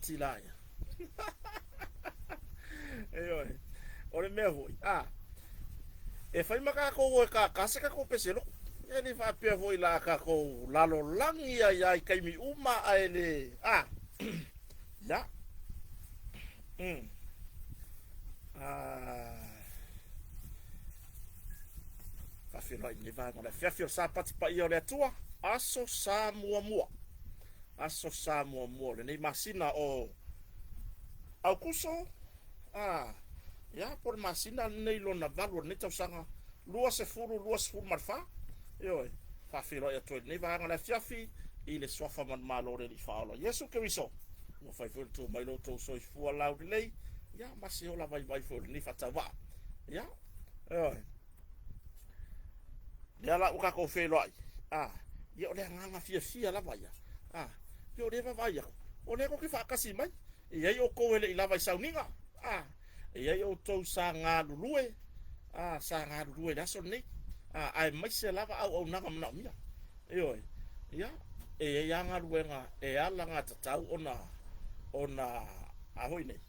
Sapati la ia. Ioe. O le mea foi, a, e fai ma tatou o e kākā se tatou pese lotu. E le faapea foi la tatou lalolagi ai lava i taimi uma ae le, a, ia. Mm. Ah. Faafeiloai i lenei vaega o le afiafi o le Sapati paia o le Atua, aso Sa muamua. Aso Sa muamua o lenei masina o Aukuso, a, ia, po o le masina lenei lona valu o lenei tausaga 2024. Ioe, faafeiloai atu ai i lenei vaega o le afiafi i le suafa manumalo o le Alii Faaola Iesu Keriso. Ua fai foi ona tuu mai lo outou soifua laulelei, ia, ma se ola vaivai foi o lenei faatauvaa. Ia, ioe. Lea la ua tatou feiloai, a, ia o le agaga fiafia lava ia, a, ia o lea e vaavaai atu, o lea tou te faatasi mai, e i ai outou e le i lava i sauniga, a, e i ai outou sa galulue, a, sa galulue i le aso lenei, a, aemaise lava auaunaga manaomia. Ioe, ia, e i ai lava galuega e alagatatau ona, ona, a foi nei,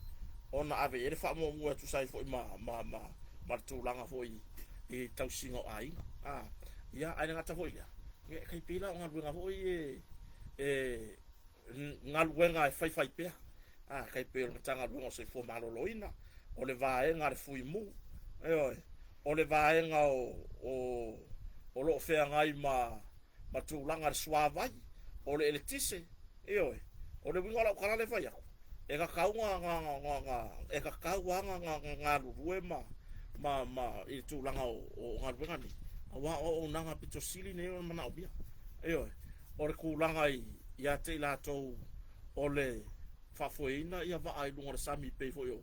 ona ave i ai le faamuamua e tusa ai foi ma, ma, ma, ma le tulaga foi i tausiga o aiga. A, ia, ae le gata foi i lea, ia, e tai pei la o galuega foi e, e galuega e faifai pea. A, tai pei o le Matagaluega o Soifua Maloloina, o le vaega a le Fuimu, ioe, o le vaega o, o, o lo o feagai ma, ma tulaga i le suavai, o le eletise, ioe. O le uiga o lau tala lea e fai atu, e tatau ona, e tatau lava ona galulue ma, ma, ma, i le tulaga o, o galuega nei, aua o auaunaga pito sili nei ona manaomia. Ioe. O le tulaga i, ia te i latou o le faafoeina ia vaa i luga o le sami pei foi o,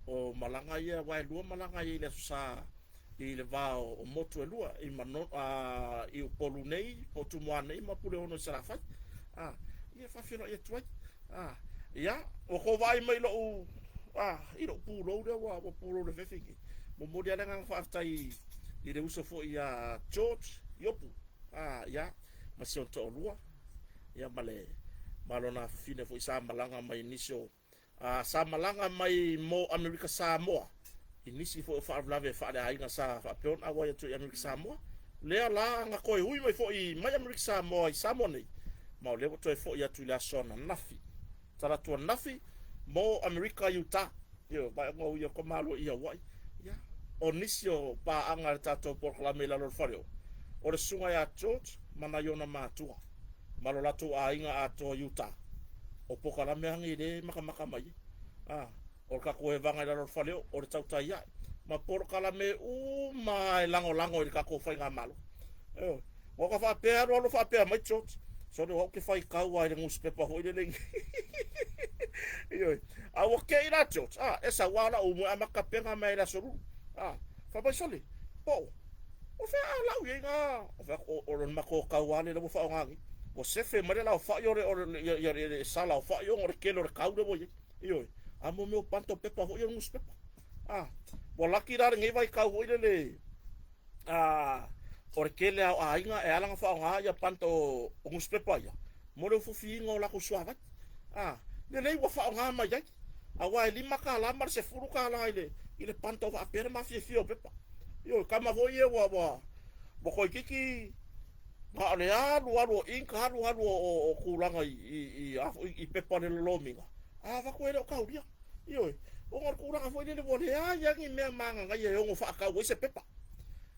o malaga ia, aua e lua malaga e i ai i le Aso Sa i le va o motu e lua i Mano, a, i Upolu nei, po o Tumua nei ma Puleono i Salafai. A, ia e faafeiloai atu ai. A, ia, ua tou vaai mai i lou, a, i lou pulou lea ua, ua pulou le fefe nei. Momoli lava le agaga faafetai i le uso foi ia George Iopu, a, ia, ma si ona toalua, ia ma le, ma lona afafine foi sa malaga mai i nisi o Sa malaga mai mo Amerika Samoa i nisi foi o faalavelave faaleaiga sa faapea ona auai atu i Amerika Samoa. Lea la na toe ui mai foi mai Amerika Samoa i Samoa nei, ma o lea ua toe foi atu i le aso ananafi, talaatu ananafi mo Amerika i uta. Ioe, vaai ona ui atu Malo i Hawaii. Ia, o nisi o paaga a le tatou polokalame i lalo o le fale o, o le susuga ia George ma nai ona matua. ma lo latou aiga atoa i uta. O polokalame lava nei lea e makamaka mai ai. A, o le tatou evaga i lalo o le fale o, o le tautai ae. Ma polokalame uma lava e lagolago i le tatou faigamalo. Ioe. Ua ka faapea alu alu faapea mai George, sole o au ke faitau lava i le nusipepa foi lele i Ioe. A ua kei la George, a, e sau lava o lau umu e amata tapena mai i le aso Lulu. A, fai mai sole, po o fea a lau i ai na, o fai atu, o le matou tau lava lea ua faaaoga nei. Ua sefe mai le lao fai o le, o le, ia, ia, le sala o fai ona o le tele o le tau lea ua i ai. Ioe. A mo mea o bundle pepa foi ia o le nusipepa. A, ua laki la lenei vaitau foi lele, a, o le tele lava o aiga e ala ona faaaoga ia bundle o nusipepa ia, mo le ufufiina o latou suavai. A, lelei ua faaaoga mai ai, aua e $5 ma le $10 i le, i le bundle faapea le mafiafia o pepa. Ioe, tama foi ia ua, ua, ua toeitiiti na o le alu alu o ink, alu alu o, o, o tulaga i, i, i, a foi, i pepa o le lolomiga, a avatu e le o taulia. Ioe, ona o le tulaga foi lele ua leai lava ni mea magagaia e ono faatau ai se pepa.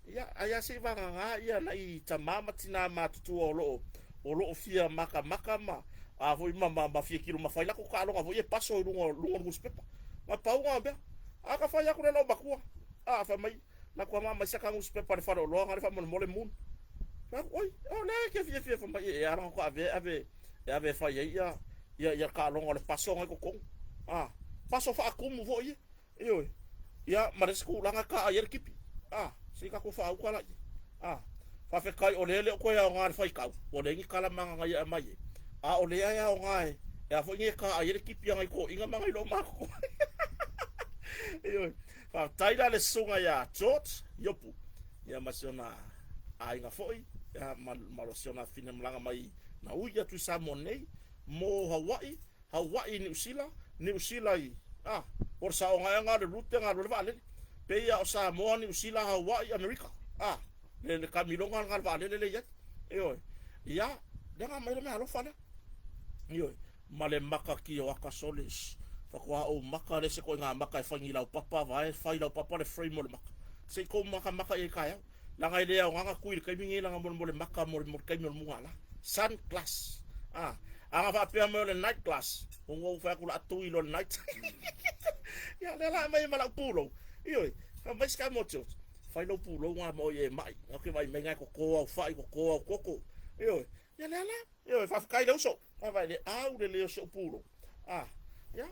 Ia, ai lava se i vagana ia nai tama ma tina matutua o lo o, o lo o fia makamaka ma, a foi ma, ma, ma fia kilo ma fai latou taaloga foi e paso i luga, luga o le nusipepa. Na pau na o mea. A ka fai atu le lou matua, a fai mai, na tua ma mai saka nusipepa le faleoloa ngale faamolemole moon. Fai atu, oi, o lea e ke fiafia fai mai, e ala ka ave, ave, e ave e fai ai ia, ia, ia taaloga o le paso ngai totonu. A, paso faatumu foi ia. Ioe. Ia, ma le isi tulaga e kaa ai le kipi. A, se i tatou faauka laia. A, faafetai o lea e le o toe aoga le faitau, ua leai ni tala magagaia e aumai ai. A o lea e aoga e, e a foi nei e kaa ai le kipi a nai toeaiina ma nai loomatutua. Ioe. Faafetai la le susuga ia George Iopu, ia ma si ona aiga foi, ia ma, ma si ona afafine malaga mai na ui atu i Samoa nei, mo Hawaii, Hawaii i Niu Sila, Niu Sila i, a, o le saogaega o le route e galue le vaalele. Pei lava o Samoa, Niu Sila, Hawaii, Amerika, a, le, le kamiloga lena a le vaalele lea e i ai. Ioe. Ia, lea na aumai le meaalofa lea. Ioe. Ma le maka tioata sole, shh, faatoa ou maka lea se ituaiga maka e fai ni laupapa, vae fai laupapa le frame o le maka. Se i tou makamaka i ai taeao. Leaga e le aoga na tui i le taimi lenei leaga mo le maka mo le taimi o le mugala. Sun glass. Ah, a na faapea mai o le night glass, ua ou fai atu la tui loa le night. Ia, lea la aumai ma lau pulou. Ioe, fai mai se motu. Fai lou pulou ngā ma oi e mai. Ngā ke vai mai ngā toto au whai, toto au koko. Ioe, ia lea la. Ioe, faafetai le uso. Vaai le au le leo si ou pulou. Ah, ia,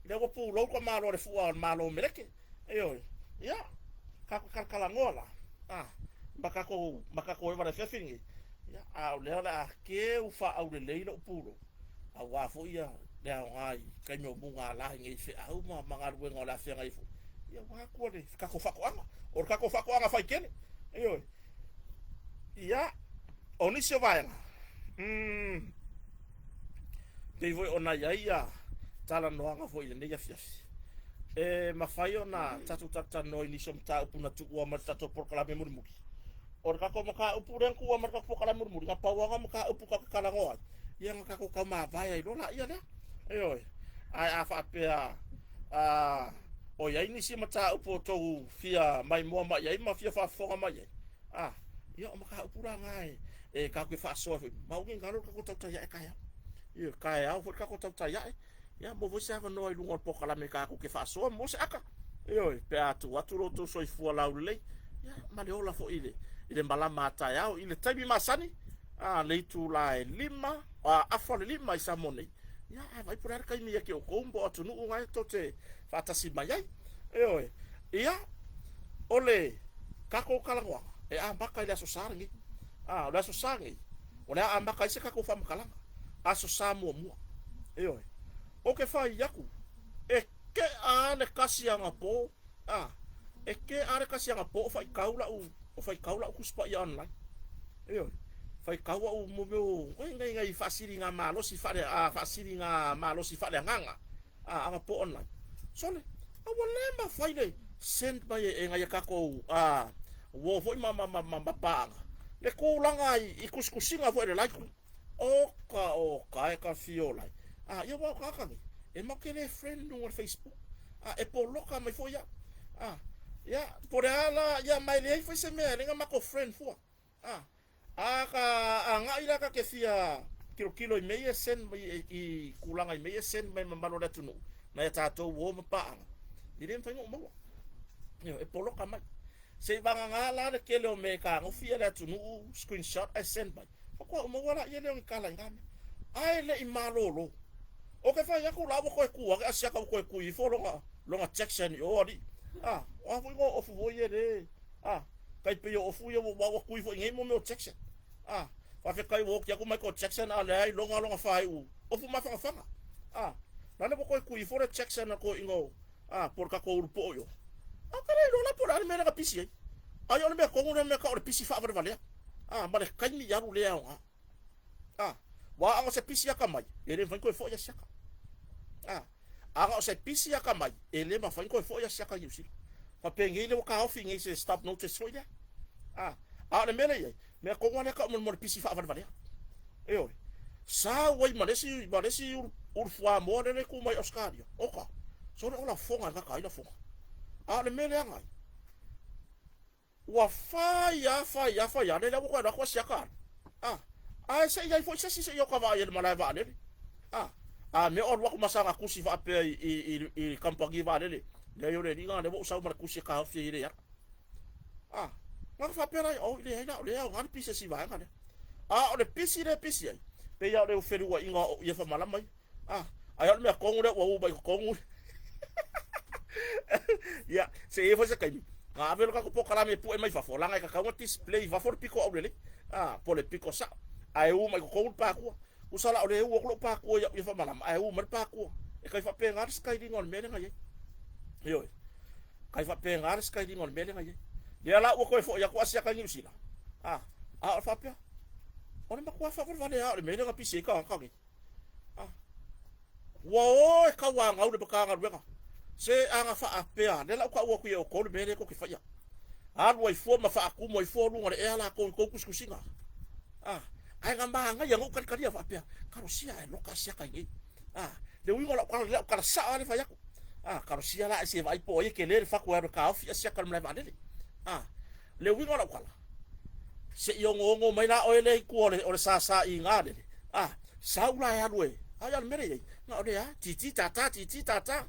lea ua pulou ka malo le fua o le malo meleke. Ioe, ia, kako kalakalanoa la. Ah, ma kako, ma kako e wale fiafi nei. Ia, a o lea o le a keu faaulelei lou pulou. Aua foi ia le aoga i taimi o mugala i nei feau ma, ma galuega o le a feagai foi. Ia, ua atu o le kako faatoaga. O le kako faatoaga faitele. Ioe. Ia, o nisi o vaega, mm, pei foi ona i ai ia talanoaga foi i lenei afiafi. E mafai ona tatou talatalanoa i nisi o mataupu na tuua mai le tatou polokalame mulimuli. O le tatou mataupu lea na tuua mai le tatou polokalame mulimuli, na pau lava mataupu tatou te talanoa ai, ia na tatou taumavae ai loa laia lea. Ioe. Ae a faapea a, o i ai nisi mataupu o tou fia maimoa mai ai ma fia faafofoga mai ai, a, ia o mataupu la na e, e tatou te faasoa foi, ma ua galo le tatou tautai ae taeao. Ioe, taeao foi le tatou tautai ae, ia maua foi se avanoa i luga o le polokalame tatou te faasoa mo se aka. Ioe, pe a tuu atu lo outou soifua laulelei, ia, ma le ola foi i le, i le malama a taeao, i le taimi masani, a, le itula e 5, a, afa le 5 i Samoa nei, ia, ae vaai po o le a le taimi ia te outou ma atunuu na e tou te faatasi mai ai. Ioe, ia, o le tatou talanoaga, e amata i le Aso Sa lenei. A, o le Aso Sa lenei, o le a amata ai se tatou faamatalaga. Aso Sa muamua. Ioe. Ou te fai atu, e tea le kasi anapo, a, e tea le kasi anapo o faitau lau, o faitau lau Tusi Paia online. Ioe. Faitau au mo mea o, ngai, ngai, ngai faasiliga malosi faale, a, faasiliga malosi faaleagaga. A, anapo online. Sole, a ua le mafai le send mai e nai a tatou, a, uo foi ma, ma, ma, ma, ma paaga, le tulaga i, i tusitusiga foi a le la itu. Oka, oka, e ka fio lai. A, ia ua o tagata nei, e matou te le friend luga o le Facebook. A, e poloka mai foi au. A, ia, po o le a la, ia ma e leai foi se mea e ala ai ona matou friend fua. A, a ka agai la ta te fia tilotilo i mea ia e send mai i, i tulaga i mea ia e send mai mamalu o le atunuu, nai a tatou uo ma paaga, e le mafai ona ou maua. Ioe, e poloka mai. Se i vagana la le tele o mea e tagofi le atunuu, screenshot ae send mai, faatoa ou maua laia lea o ni tala i na mea. Ae le i malolo. Ou te fai atu la ua toe tu ake Asiata ua toe tui ifo lona, lona Jackson i o alii. A, o a foi no ofu foi ia le, a, tai pei o ofu ia ua, ua tui foi nei mo mea o Jackson. A, faafetai ua oti atu Michael Jackson a leai lona lona faaiu ofu mafanafana. A, lale ua toe tui ifo le Jackson a toeaiina o, a, po o le tatou ulu poo i o. A, ou te le iloa la po o le a le mea lea na pisi ai. Ai o le mea tonu lea mea tau o le pisi faavalevalea. A, ma le taimi i alu le aoga. A, ua ana o se pisi akamai, e le mafai ona toe foi Asiata. A, ana o se pisi akamai, e le mafai ona toe foi Asiata i Niu Sila. Faapenei lea ua taofi nei se stop notice foi lea. A, a o le mea lea e i ai, mea tonu lava lea tau mo le pisi faavalevalea. Ioe. Sau ai ma le isi, ma le isi ulu, ulu fuamoa lea e tu mai Ausetalia. Oka, sole o lafoga e gata ai lafoga. A o le mea leaga ai, ua fai lava, fai lava, fai lava, lea ua toe alu atu Asiata alu. A, ae se i ai foi se isi se i oka vaai ai i le malae vaalele. A, a mea o alu atu ma sana tusi faapea i, i, i, i kamupani vaalele, leai o le alii lena lea ua ou sau ma le tusi e taofi ai e le alu. A, na faapea la, oi leai la, o lea e aoga le pisi a si vaega lea. A o le pisi lea e pisi ai, pei lava o le feluaiga o ia faamalama ia. A, ai o le mea tonu lea ua u mai i totonu. Ia, se i ai foi se taimi, na ave le tatou polokalame e pue mai fafo, leaga e tatau ona display i fafo le pito aulelei, a, po o le pito sao, ae u mai i totonu le pakua. Tusa la o lea e u atu lou pakua i au ia faamalama, ae u mai le pakua. E tai faapena le styling o le mea lea na i ai. Ioe. Tai faapena le styling o le mea lea na i ai. Lea la ua toe foi atu Asiata i Niu Sila. A, a o le faapea, o le matua faavalevale lava o le mea lea na pisi ai tagata nei. A, Ua o e tauanau le Matagaluega. Se a na faapea, lea la ou tau atu ia outou le mea lea tou te faia. Alu ai fua ma faatumu ai fua luga o le ea latou i tou tusitusiga. A, ae na manaia na ou talitalia faapea, talosia ae loka asiata i nei. A, le uiga o lau tala, lau tala sao lava le fai atu. A, talosia la ae se vaai po o ai e tele le fatu e alu e taofi asiata i le malae vaalele. A, le uiga o lau tala, se i ogoogo mai la oe lea i tua o le sasaiga lele. A, sau la e alu e, ai a le mea lea e i ai, na o lea lava, titi tata, titi tata.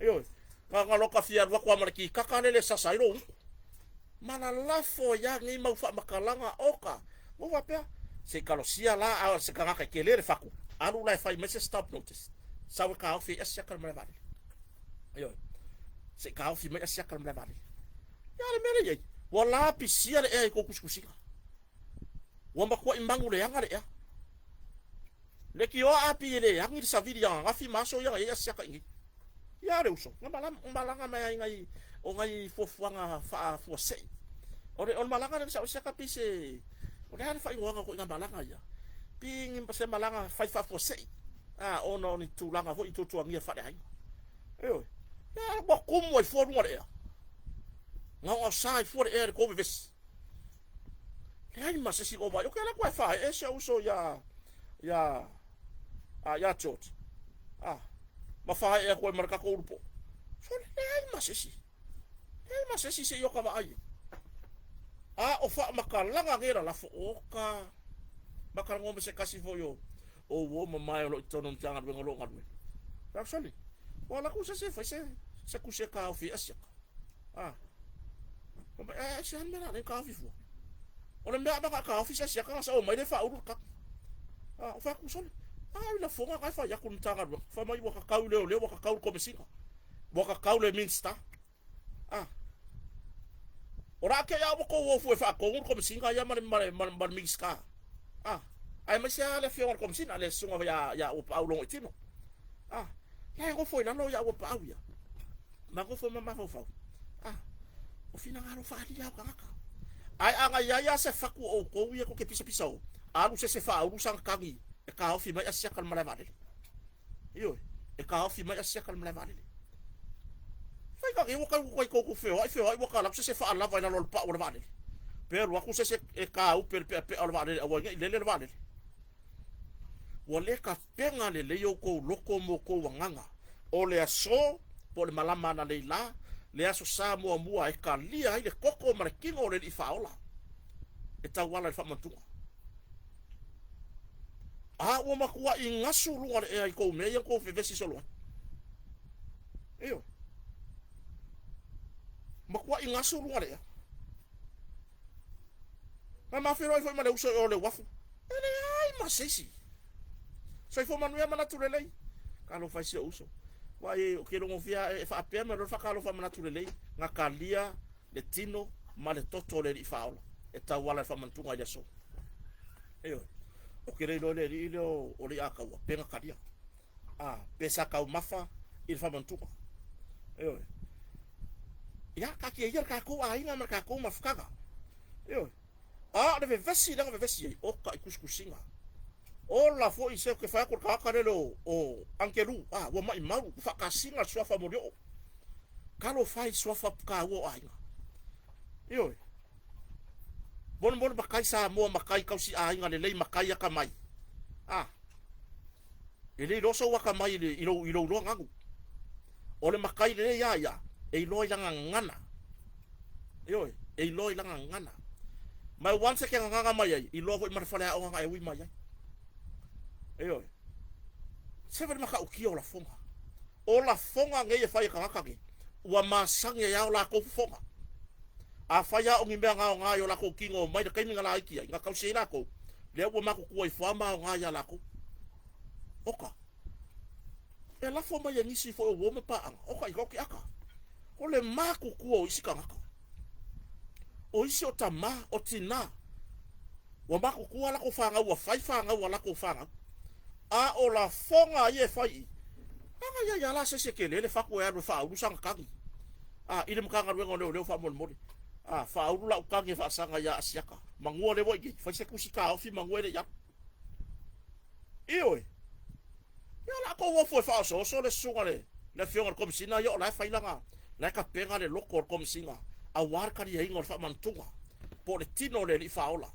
Ioe, na ona loka fia alu atu lava ma le kikata lele e sasa ai lou gutu. Ma lalafo ai lava nei mau faamatalaga, oka, ua faapea, se i talosia la a o se tagata e tele le fatu, alu la e fai mai se stop notice, sau e taofi ai asiata le malae vaalele. Ioe, se i taofi mai asiata le malae vaalele. Ia a le mea lea e i ai, ua lapisia le ea i tou tusitusiga. Ua matuai manu leaga le ea. Leitioa a pei e le agi le savili i ananafi ma aso ia na i ai asiata i inei. Ia le uso, na malaga mai ai nai o nai fuafuaga faafuasei. O le, o le malaga lea na sau asiata pei se, o le a le faaigoaga o ituaiga malaga ia? Pei ni se malaga fai faafuasei, a, ona o ni tulaga foi i tuatuagia faaleaiga. Ioe. Ia, ua tumu ai fua luga o le ea. Gaogaosa ai fua le ea i le tou vevesi. Leai ma se isi o vaai, ou te alu atu ae faaee si ou uso ia, ia, a, ia George. A, ma faaee atu ai ma le tatou ulu poo. Sole, leai ma se isi. Leai ma se isi se i oka vaai ai. A o faamatalaga nei lalafo, oka, matalaga ma se tasi foi o, o uo mamae o lo o i totonu o le Matagaluega o lo o galue. Fai atu, sole, ua alu atu se isi e fai se, se tusi e taofi ai asiata. A, fai mai, ae se a le mea o le a ala ai ona taofi fua? O le mea a na taofi se asiata ona sao mai lea faaulu le kagi. A, ou fai atu, sole, a o lafoga na e fai atu i le Matagaluega, fai mai ua tatau i leoleo, ua tatau i le Komesina, ua tatau i le Minisita. A, o le a te i a ua tou o fua e faatonu le Komesina ia ma le, ma le, ma le, ma le Minisita. A, aemaise lava le afioga i le Komesina, le susuga ia, ia Uapaau Logoitino. A, la e nofo i lalo ia Uapaau ia. Ma nofo ma mafaufau. A, o finagalo faaalia o tagata. Ae a na i ai lava se fatu o outou ia tou te pisapisa o, alu se isi e faaulu sana kagi e taofi mai asiata i le malae vaalele. Ioe, e taofi mai asiata i le malae vaalele. Fai ka ua kau kai tou feoai feoai ua tala atu se isi e faalava i lalo o le pau o le vaalele. Pe alu atu se isi e tāupe le peapea o le vaalele aua ne i lele le vaalele. Ua le tapena lelei outou loto ma outou agaga o le aso po o le malama analeila, le Aso Sa muamua e talia ai le toto ma le tino o le Alii Faaola e tauala i le faamantuga. A ua matuai gasu luga o le ea i tou mea ia na tou vevesi solo ai. Ioe. Matuai gasu luga o le ea. Na ma feiloai foi ma le uso i o le uafu. E leai ma se isi. Soifua manuia manatu lelei. Talofa i si ou uso. Ua e ou te logofia e faapea mai loa le faatalofa manatu lelei, na talia le tino ma le toto o le Alii Faaola e tauala i le faamanatuga i le aso. Ioe. Ou te le iloa i le alii lea o Leiataua pe na talia. A, pe sa taumafa i le faamanatuga. Ioe. Ia, taatia ia le tatou aiga ma le tatou mafutaga. Ioe. A o le vevesi lea na vevesi ai, oka i tusitusiga. Ola foi se ou te fai atu le tagata lele o, o Angelu, a, ua maimau, ua faakasina le suafa Molioo. Talofa e i suafa taua o aiga. Ioe. Molemole matai Samoa, matai tausi aiga lelei, matai atamai. A, E le iloa sou atamai i, le, i, lou, i lou iloa ganu. O le matai lelei a ia, e iloa i lana gagana. Ioe, e iloa i lana gagana. Ma e once e te gagana mai ai, iloa foi ma le faleaoga na e ui mai ai. Ioe. Seva le matautia o lafoga. O lafoga nei e fai e tagata nei, ua masani ai lava o latou fofoga. Afai lava o ni mea na aoga i o latou tino mai le taimi na laiti ai, na tausi ai latou, lea ua matutua ifo lava ma aoga ia latou. Oka. E lafo mai e nisi foi o uo ma paaga, oka i ke aka. O le matutua o isi tagata. O isi o tama, o tina. Ua matutua latou fanau, ua fai fanau a latou fanau. A o lafoga ia e fai i, aga ia ia la se isi e tele le fatu e alu e faaulu sana tagi. A, i le Matagaluega o Leoleo faamolemole. A, faaulu lau tagi e faasaga ia Asiata. Manua lea ua i nei, fai se tusi taofi manua e le i alu. Ioe. Ia o la kou ofo e faaosooso le susuga le le afioga i le Komesina ia o la e fai lana la e tapena le loto o le Komesina aua le taliaina o le faamanutuga po o le tino o le Alii Faaola.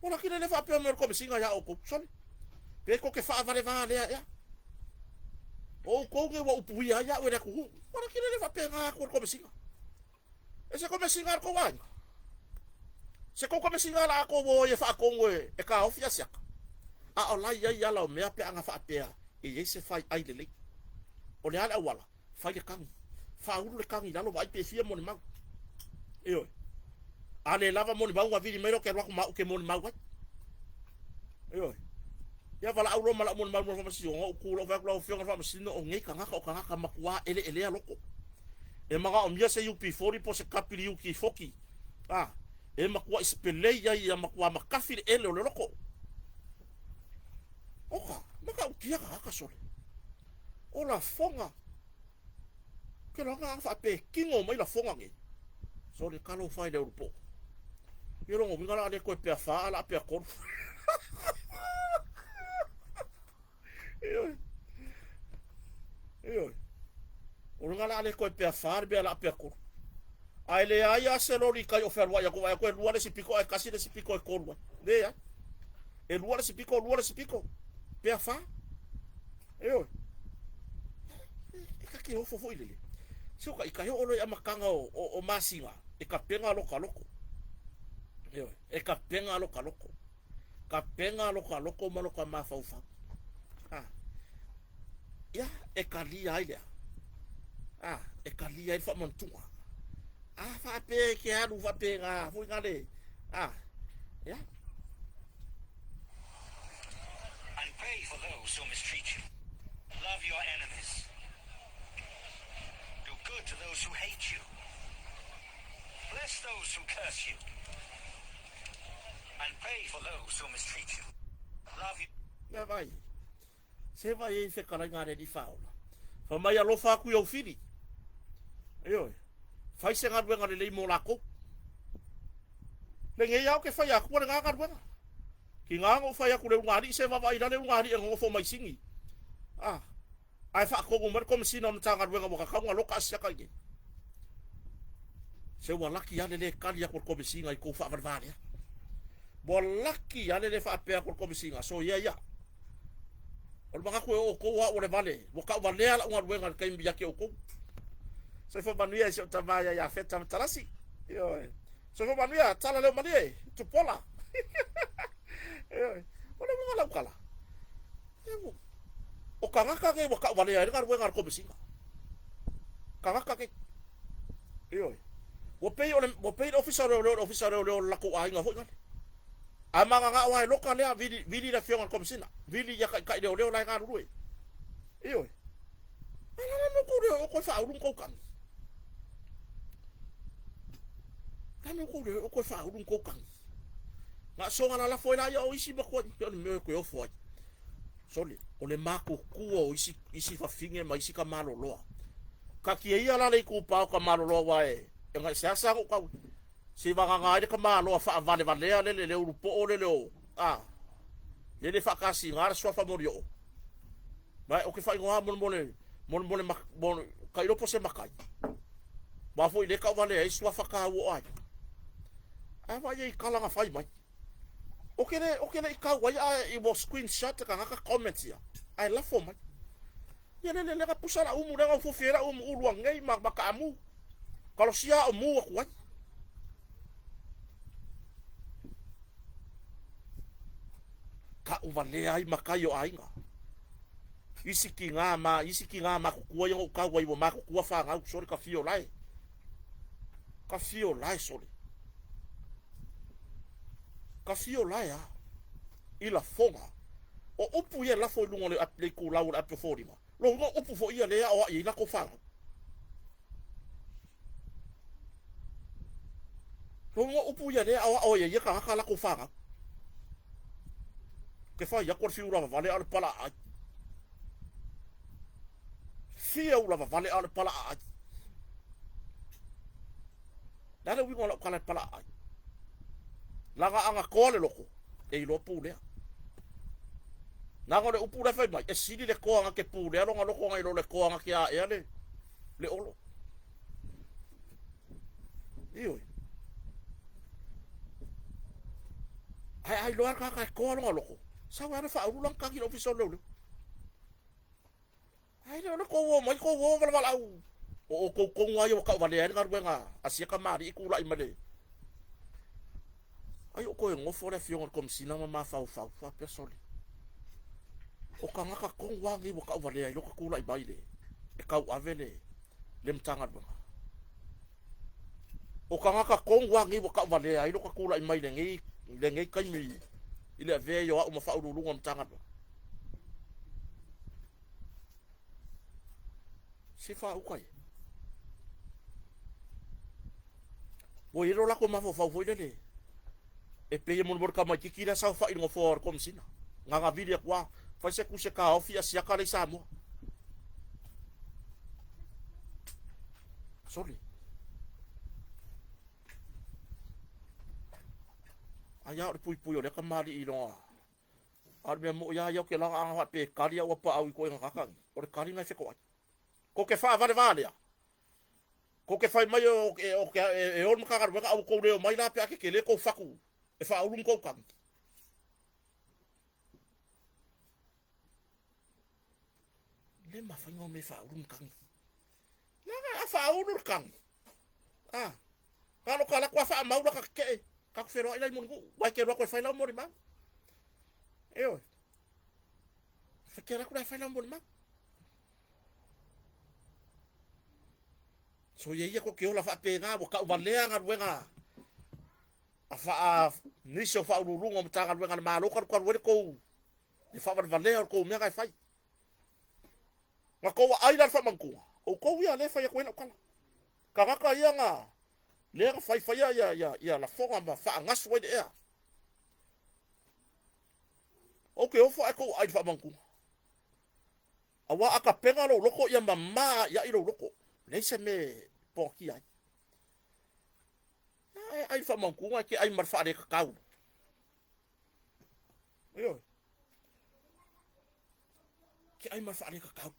Ua laki le le faapea mai o le Komesina ia outou, sole, pe tou te faavalevalea ea. O outou nei ua upuia ai au e le atunuu. Ua laki le le faapena atu o le Komesina. E se komesina a le tou aiga. Se tou komesina la a tou o ai e faatonu e taofi Asiata. A o la e i ai ala o mea pe ana faapea e i ai se fai ai lelei. O le a le auala? Fai le tagi. Faaulu le tagi i lalo vaai pe fia molimau. Ioe. A le lava molimau ona vili mai lea ou te alu atu ma au ou te molimau ai. Ioe. Ia valaau loa ma lau molimau mo le faamasinoga, ou tu loa ou fai atu, lau Afioga i le Faamasino, o nei tagata o tagata matua eleelea loto. E manaomia se UP40 po o se WT40, a, e matuai spelei ai ia matua matafi le ele o le loto. Oka, matautia tagata sole. O lafoga, ke loaga a faapea e kino mai lafoga nei. Sole, talofa e le ulupo. Ia lona uiga la a le toe pea fa, a la pea tolu. Ioe. Ioe. O lona la a le toe pea fa le mea la pea tolu. Ae leai lava se loli i tai o fealuai atu, vaai atu e lua le isi pito ae tasi le isi pito e tolu ai. Leai. E lua le isi pito, lua le isi pito, pea fa. Ioe. E ta te ofo foi lele. Se o ka ika e oo loa i amataga o masina, e tapena loka loko. Ioe. E tapena loka loko. Tapena loka loko ma loka mafaufau. Ah. Ia, e kalia ai lea. Ah, e kalia ai le faamanutuga. Ah, faapea e ke alu faapena foi na le. Ah, ia. And pray for those who mistreat you. Love your enemies. Do good to those who hate you. Bless those who curse you. And pray for those who mistreat you. Love you. Ia vai. Se vai ei fekalaiga a le Alii Faaola. Fai mai alofa atu i ou fili. Ioe. Fai se galuega lelei mo lakou. Lenei lava ou te fai atua lena galuega. Ki ngā ona ou fai atu le ulugalii se vavaai la le ulugalii e nonofo mai sini. Ah. Ae faatonu mai le Komesina o Matagaluega ua tatau ona loka asiaka i inei. Se ua laki lava le le tali atu o le Komesina i tou faavalevalea. Ua laki lava le le faapea atu o le Komesina, soia ia. O le manatu e o outou o au o le vale, ua tauvalea lau galuega i le taimi ia te outou. Soifua manuia i si ou tama ia Iafeta Matalasi. Ioe. Soifua manuia, tala leo malie, Tupuola. Ioe. O le uiga o lau tala, O tagata nei ua tauvalea ai le galuega a le Komesina. Tagata nei. Ioe. Ua pei o le, ua pei le Ofisa o Leoleo, le Ofisa o Leoleo o le latou aiga foi lale. A mananao lava e loka lea, vili, vili le afioga i le Komesina. Vili ia taitai leoleo la e galulue. Ioe. A la la me kou leo o koe faaulu ma kou kani. La me kou leo o koe faaulu ma kou kani. Na soga lalafo ai laia o isi matua i, o le mea e koe ofo ai. Sole, o le matutua o isi, isi fafine ma isi kamaloloa. Katia ia la le itupa o kamaloloa aua e, e seasea ona ou tau, se vagana ai le kamaloa faavalevalea lele, le ulupoo lele o, a, lele faatasiga le suafa molioo. Ma ou te faaigoa molemole, molemole, mole, tailo po o se matai. Aua foi lea e tauvalea ai suafa taua o aiga. Ae vaai ai i tala na fai mai. Ou te le, ou te le i tau ai ae ua screenshot e tagata comments ia, ae lafo mai. Ia le le le na pusa lau umu lea na ufofi ai lau umu ulu anei ma, ma kaamu. Kalosia au mu atu ai. Tauvalea ai matai o aiga. Isi kina ma, isi kina matutua ia na ou tau ai ua matutua fanau sole ka fio lae. Ka fio lae sole. Ka fio lae a. I lafoga. O upu ia e lafo i luga o le, le itulau o le api o foliga. Lona uiga o upu foi ia lea e aoai ai latou fanau. Lona uiga o upu ia lea e aoao ai e ia tagata latou fanau. Ke fai atu o le fiu lavavale a o le pala aai. Fiu lavavale a o le pala aai. Le a le uiga o lau tala e pala aai? Laga agatoa le loto, e iloa pulea. Naga o le upu la e fai mai, e sili le koa na ke pulea lona loko nai lo le koa na ke aea le, le olo. Ioe. Ae a iloa le tagata e toa lona loto, sau e alu e faaulu lana kagi i le ofisa o leoleo. Ae le o le tou o mai tou o valavalau o outou tonu lava ia ua tauvalea ai le galuega a sia tamalii tulai mai le Ai o toe nofo le afioga i le Komesina ma mafaufau faapea, sole, o tagata tonu lava nei ua tauvalea ai lota tulai mai le e tauave le le Matagaluega. O tagata tonu lava nei ua tauvalea ai lota tulai mai lenei lenei taimi i le avea ai o au ma Faauluuluga o le Matagaluega. Se faauta ia. Ua i ai lo latou mafaufau foi lele e pei e molimoli tamaititi lea saofai i le nofoa o le Komesina. Na vili atu lava, fai se tusi e taofi asiata lea i Samoa. Sole. Ai a o le puipui o lea tamalii i lona. A o le mea moi lava ia ou te laga ana faapea e kali au a paau i ituaiga tagata nei, o le kali na e fetoai. Kou te faavalevalea, kou te fai mai o e o le Matagaluega a ua tou le omai la pe a tetele tou fatu e faaulu ni tou tagi. Le mafai ona omai e faaulu ni tagi. Leaga a faaulu le tagi, a, na o le alu atu lava faamau lata tetee, tatou feloai la i Mulinuu, aua e te alu atu e fai lau molimau. Ioe. E te alu atu la e fai lau molimau. Soia ia tou te ola faapena, ua tauvalea galuega a faa nisi o faauluuluga o Matagaluega a le Malo talu talu ai le tou le faavalevalea o le tou mea na e fai. Na tou aai la le faamautuga, outou ia lea e fai atu ai lau tala. Tagata ia na lea na faifaia ia, ia, ia lafoga ma faagasu ai le ea. Ou te ofo ae tou aai le faamautuga. Aua a tapena lou loto ia mamā a'ia'i lou loto, leai se mea e pogatia ai. A e ai le faamautuga e te ai ma le faaletatau. Ioe. Te ai ma le faaletatau.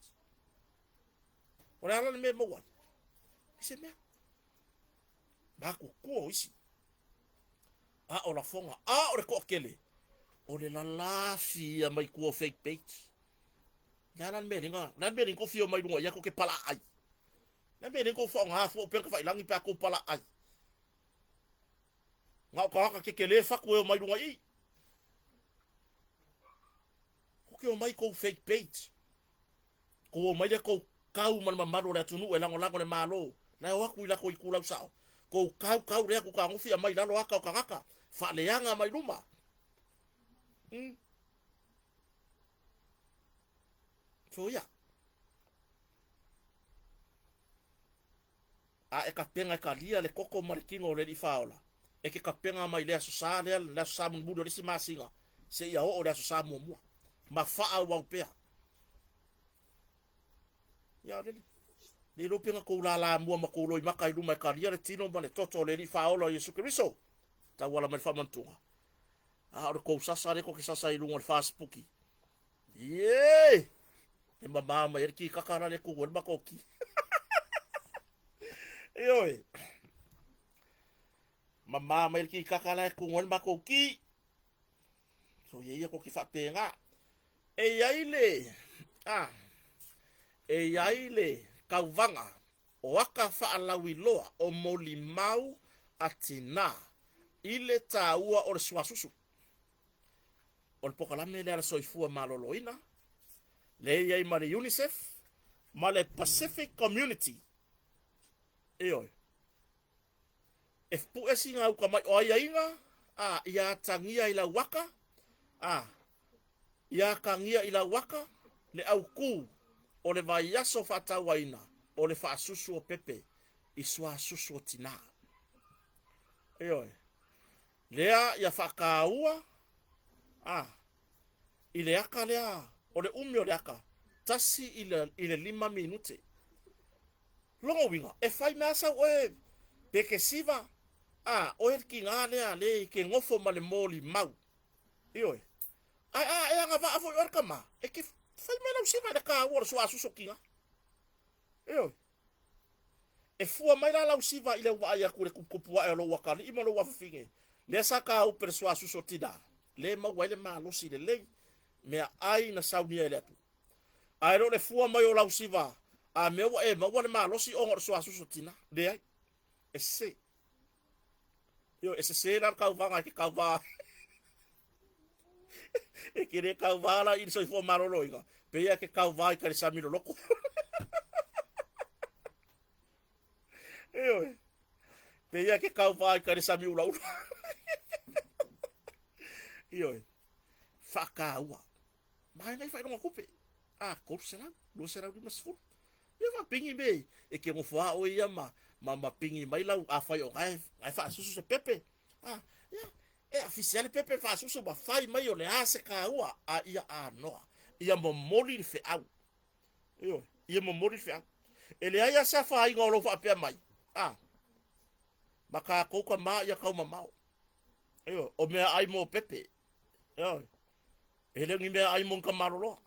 O le a la le mea e maua ai? I se mea. Matutua o isi. A o lafoga, a o le toatele, o le lalafi ia mai tua o fake page. Le a la le mea lena, le a le mea lena tou fia omai luga i ai tou te palaai. Le a le mea lena tou faaaoga fua upega tafailagi pe a tou palaai. Na o tagata tetele fatu e omai luga i i. Tou te omai tou fake page. Tou omai lea tou kau ma le mamalu o le atunuu e lagolago le Malo, la e o atu i latou itulau sao. Tou kau kau lea tou tagofi aumai i lalo ata o tagata, faaleaga mai luma. Soia. A e tapena e talia le toto ma le tino o le Alii Faaola, e te tapena mai le Aso Sa lea, le Aso Sa mulimuli o le isi masina, seia oo i le Aso Sa muamua, ma faaauau pea. Ia, le, le iloa pe na tou lalamua ma tou loimata i luma e talia le tino ma le toto o le Alii Faaola o Iesu Keriso, tauala mai le faamantuga. A o le tou sasa lea tou te sasa i luga o le fasipuki, Ie! E mamā mai ai le kikaka la le tu ai le matou ki. Ioe. Mamā mai le kikaka la e tu ai le matou ki. So ia ia ko ki whaapenga. E iai le, a, e iai le kauvaga o aka whaalauiloa o molimau a tinā i le tāua o le suasusu. O le polokalame lea a le Soifua Maloloina, lea e i ai ma le UNICEF ma le Pacific Community. Ioe. E pue sina uka mai o aiaiga, a, ia atagia i lau aka, a, ia atagia i lau aka le autū o le vaiaso faatauaina o le faasusu o pepe i suasusu o tinā. Ioe. Lea ia faataua a i le aka lea o le umi o le aka 1 i le 5 minute. Lona uiga e fai mea sau oe pe ke siva a oe le tiga lea le i ke nofo ma le molimau. Ioe. Ae a e agavaa foi oe le tama, e te fai mai lau siva i le taua o le suasusu o tina. Ioe. E fua mai la lau siva i le vaai atu i le tuputupu ae o lou atalii ma lou afafine, lea sa taupe le suasusu o tina, lea e maua ai le malosi lelei, meaai na saunia e le Atua. Ae le o le fua mai o lau siva, a mea ua e maua le malosi ona o le suasusu o tina. Leai, e sese. Ioe, e sese la le tauvaga e te tauva ai. E te le tauva la i le soifua maloloina, pei e te tauva i tai sami loloto. Ioe, pei e te tauva i tai sami ulaula. Ioe, faataua. Ma e nai faailoga tupe. A, 300, 250. Ia faapigi me e ke nofo a oe ia ma, ma, ma pigi mai lau afai o gae, gae faasusu se pepe. A, ia, e afisi ale pepe faasusu ma fai mai o le a se kāua a ia anoa. Ia momoli le feau. Ioe, ia momoli le feau. E leai a se afaina o lou faapea mai. A, ma kākou ka mā ia taumamao. Ioe, o mea ai mō pepe. Ioe, e le o ni mea ai mo ni tamaloloa.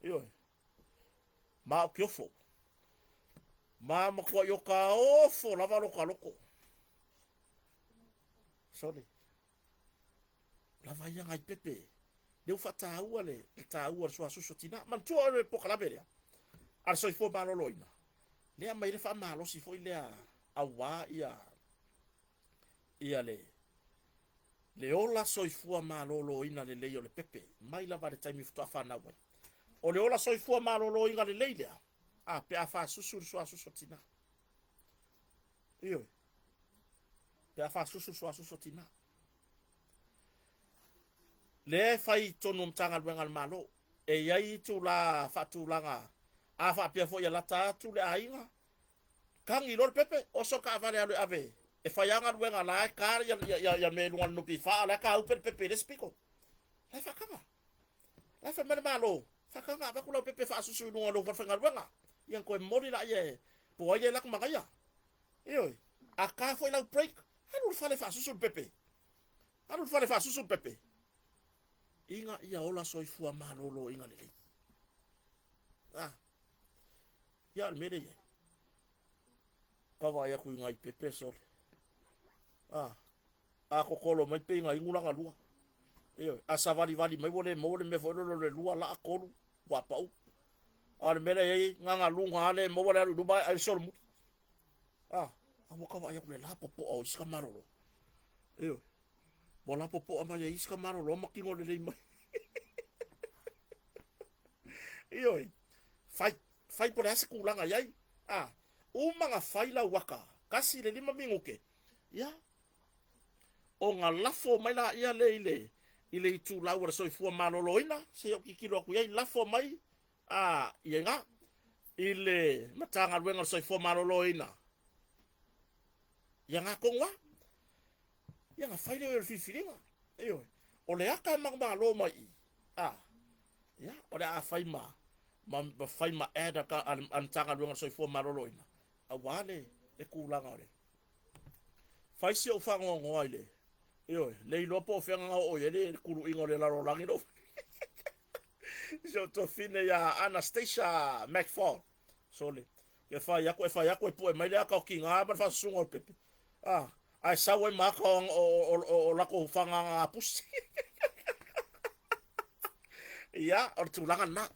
Ioe, ma o ke ofo. Ma matuai o ka ofo lava lo ka loko. Sorry. Lava ia ngai pepe. Leu whataua le, le tāua le suasusu tina. Manatua o le pokalame lea. A le soifua maloloina. Lea mai le faamalosi foi lea auā ia ia le le ola soifua maloloina lelei o le pepe mai lava i le taimi faatoa fanau ai. O le ola soifua maloloina lelei lea, a pe a faasusu le suasusu o tina. Ioe. Pe a faasusu le suasusu o tina. Lea e fai i totonu o Matagaluega a le Malo. E i ai itula faatulaga, a faapea foi e lata atu le aiga, Tagi loa le pepe, oso le taavale alu e ave e fai lava galuega la e ta ia, ia, ia, ia mea i luga o le NPF, a o la e taupe le pepe i le isi pito. La e faataga. La e fai mai le Malo, faataga avatu lau pepe e faasusu i luga o lou falefaigaluega. Ia ona toe momoli laia e po o ai lea e alu atu manaia. Ioe, a ta foi lau break, alu i le fale e faasusu le pepe. Alu i le fale e faasusu le pepe. Ina ia ola soifua maloloina lelei. Ah. Ia, o le mea lea e i ai. Ka vaai atu i nai pepe sole. A, a totolo mai pei na inu lana lua. Ioe, a savalivali mai ua le maua le mea foi lele o le lua, laa, tolu, ua pau. A o le mea lea e i ai, na ona luga lava le maua le alu i luma ae solomuli. A, a ua ka vaai atu i le lapopoa o isi tamaloloa. Ioe. Ua lapopoa mai e isi tamaloloa ma tino lelei mai. Ioe, fai, fai po o le a se tulaga i ai. A, uma na fai lau aka, 1 i le 5 minute, ia, ona lafo mai laia lea i le, i le itulau o le soifua maloloina, se i ou tilotilo atu i ai, lafo mai a, i ina, i le Matagaluega o le Soifua Maloloina. Ia na tonu lava. Ia na fai lea o le filifiliga. Ioe. O le aka e manumalo mai i. A. Ia, o le a fai ma, ma, ma fai ma ad a, a, a le Matagaluega o le Soifua Maloloina, aua le, le tulaga o le fai si ou faanoanoa i le, ioe, le iloa po o fea na oo i ai le kuluiga o le lalolagi lou si ou tuafafine ia Anastasia McFall. Sole, e fai atu, e fai atu, e pue mai le aka o tiga ma le faasusuga o le pepe. A, ae sau ai ma aka o, o, o, o, o latou fagagapusi. Ia, o le tulaga lena.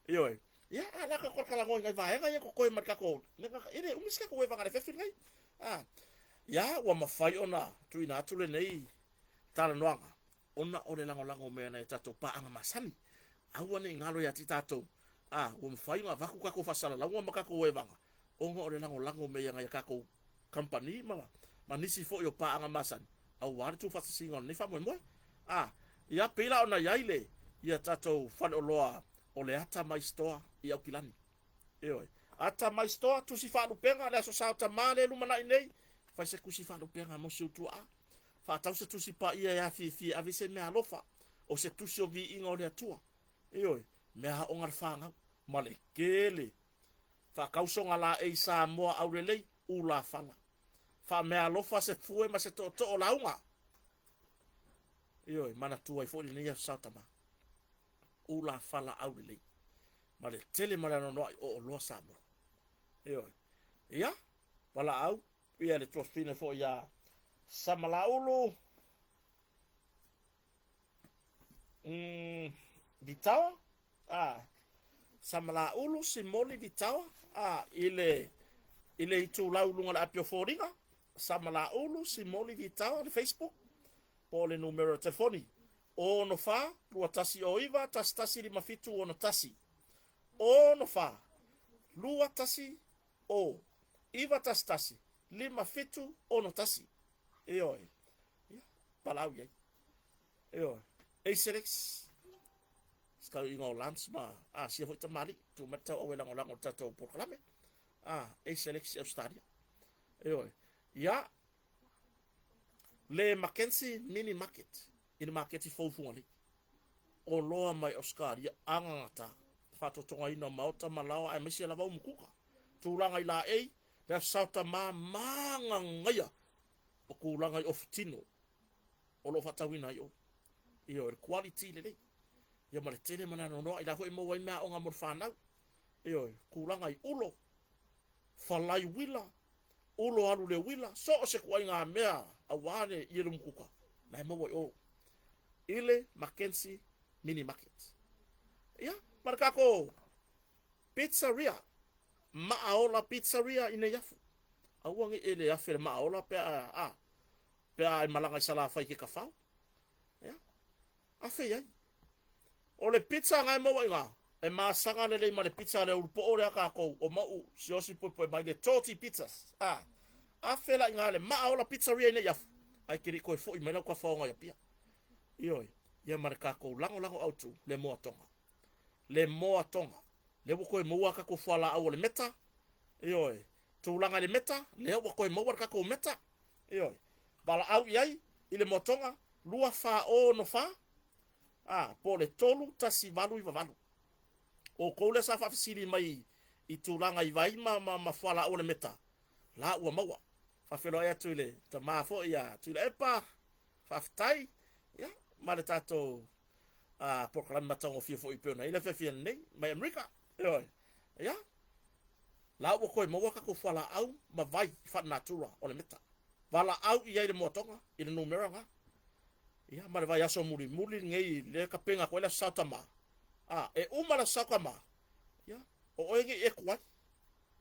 Ioe. Ia, a le aka talanoa i nai vaega ia totoe ma le tatou, e le umi se tatou evaga i le afiafi lenei. A, ia, ua mafai ona tuuina atu lenei talanoaga ona o le lagolago mai a nai a tatou paaga masani. Aua ne i galo ia te tatou, a, ua mafai ona avatu tatou faasalalauga ma tatou evaga ona o le lagolago mai a nai a tatou kamupani ma, ma nisi foi o paaga masani aua le tuufaatasiga o lenei faamoemoe. A, ia, pei la ona i ai le, ia tatou faleoloa o le Atamai Store i Aukilani. Ioe. Atamai Store, tusi faalupega, le Aso Sa o Tama lea e lumanai nei, fai se tusi faalupega mo si ou tuaa. Faatau se tusi paia e afiefie e ave i se meaalofa, o se tusi o viiga o le Atua. Ioe, mea aoga le fanau, ma le tele. Faatau soga laei Samoa aulelei, ulafala. Faameaalofa se fue ma se tootoo lauga. Ioe, manatua ai foi lenei aso Satama. Ula fala au lelei. Ma le tele ma le anoanoai o oloa Samoa. Ioe. Ia, valaau, ia le tuafafine foi ia Samalaulu, Vitawa, a, Samalaulu Simoli Vitawa, a, i le, i le itulau i luga o le api o foliga, Samalaulu Simoli Vitawa, le Facebook, po o le numera o telefoni, 64 2109 1157 61. 64 21 o 911 5761. Ioe. Ia, palau i ai. Ioe. Acelix, se tauiga o Lance ma Asia foi tamalii, tuu mai le tauau e lagolago i le tatou polokalame. A, Acelix i Australia. Ioe. Ia, le Mackenzie Mini Market, i le maketi fou i Fugalei. Oloa mai Australia, agagata, faatotogaina o maota ma laoa aemaise lava umukuka. Tulaga i laei, le Aso Saotama magagaia o tulaga i ofutino o lo o faatauina ai o. Ioe, le quality lelei. Ia ma le tele ma le anoanoai, la foi e maua ai meaaoga mo le fanau. Ioe, tulaga i ulo, falai uila, ulo alu le uila, so o se ituaiga mea aua le ie lumukuka, la e maua i o i le Mackenzie Mini Market. Ia, ma le tatou pizzeria, Maaola Pizzeria i Neiafu. Aua ne i e le afe le Maaola pe a, a, pe a e malaga i Salafai i ke kafao. Ia, afe i ai. O le pizza na e maua i ina, e masaga lelei ma le pizza a le ulupoo lea tatou o Mau'u Siaosi Poepoe mai le Toti Pizzas. A, afe la i ina le Maaola Pizzeria i Neiafu, ae te le i toe foi mai lau tafaoga i Apia. Ioe, ia ma le tatou lagolago autu, le moatoga. Le moatoga. Lea ua toe maua a tatou fualaau o le meta, ioe, tulaga i le meta, lea ua toe maua le tatou meta, ioe, valaau i ai i le moatoga 2464, a, po o le 3198. O outou lea sa faafesili mai i tulaga i vai ma, ma, ma fualaau o le meta, la ua maua. Faafeiloai atu i le tama foi ia Tuilaepa, faafetai, ia, ma le tatou a polokalame matagofie foi pei ona i ai le afiafi nei mai Amerika. Ioe. Ia. La ua toe maua tatou fualaau ma vai faalenatura o le meta. Valaau i ai le moatoga i le numera na. Ia, ma le vaiaso mulimuli lenei lea tapena atu ai le Aso Saotama. A, e uma le Aso Saotama, ia, o oe nei e tuai.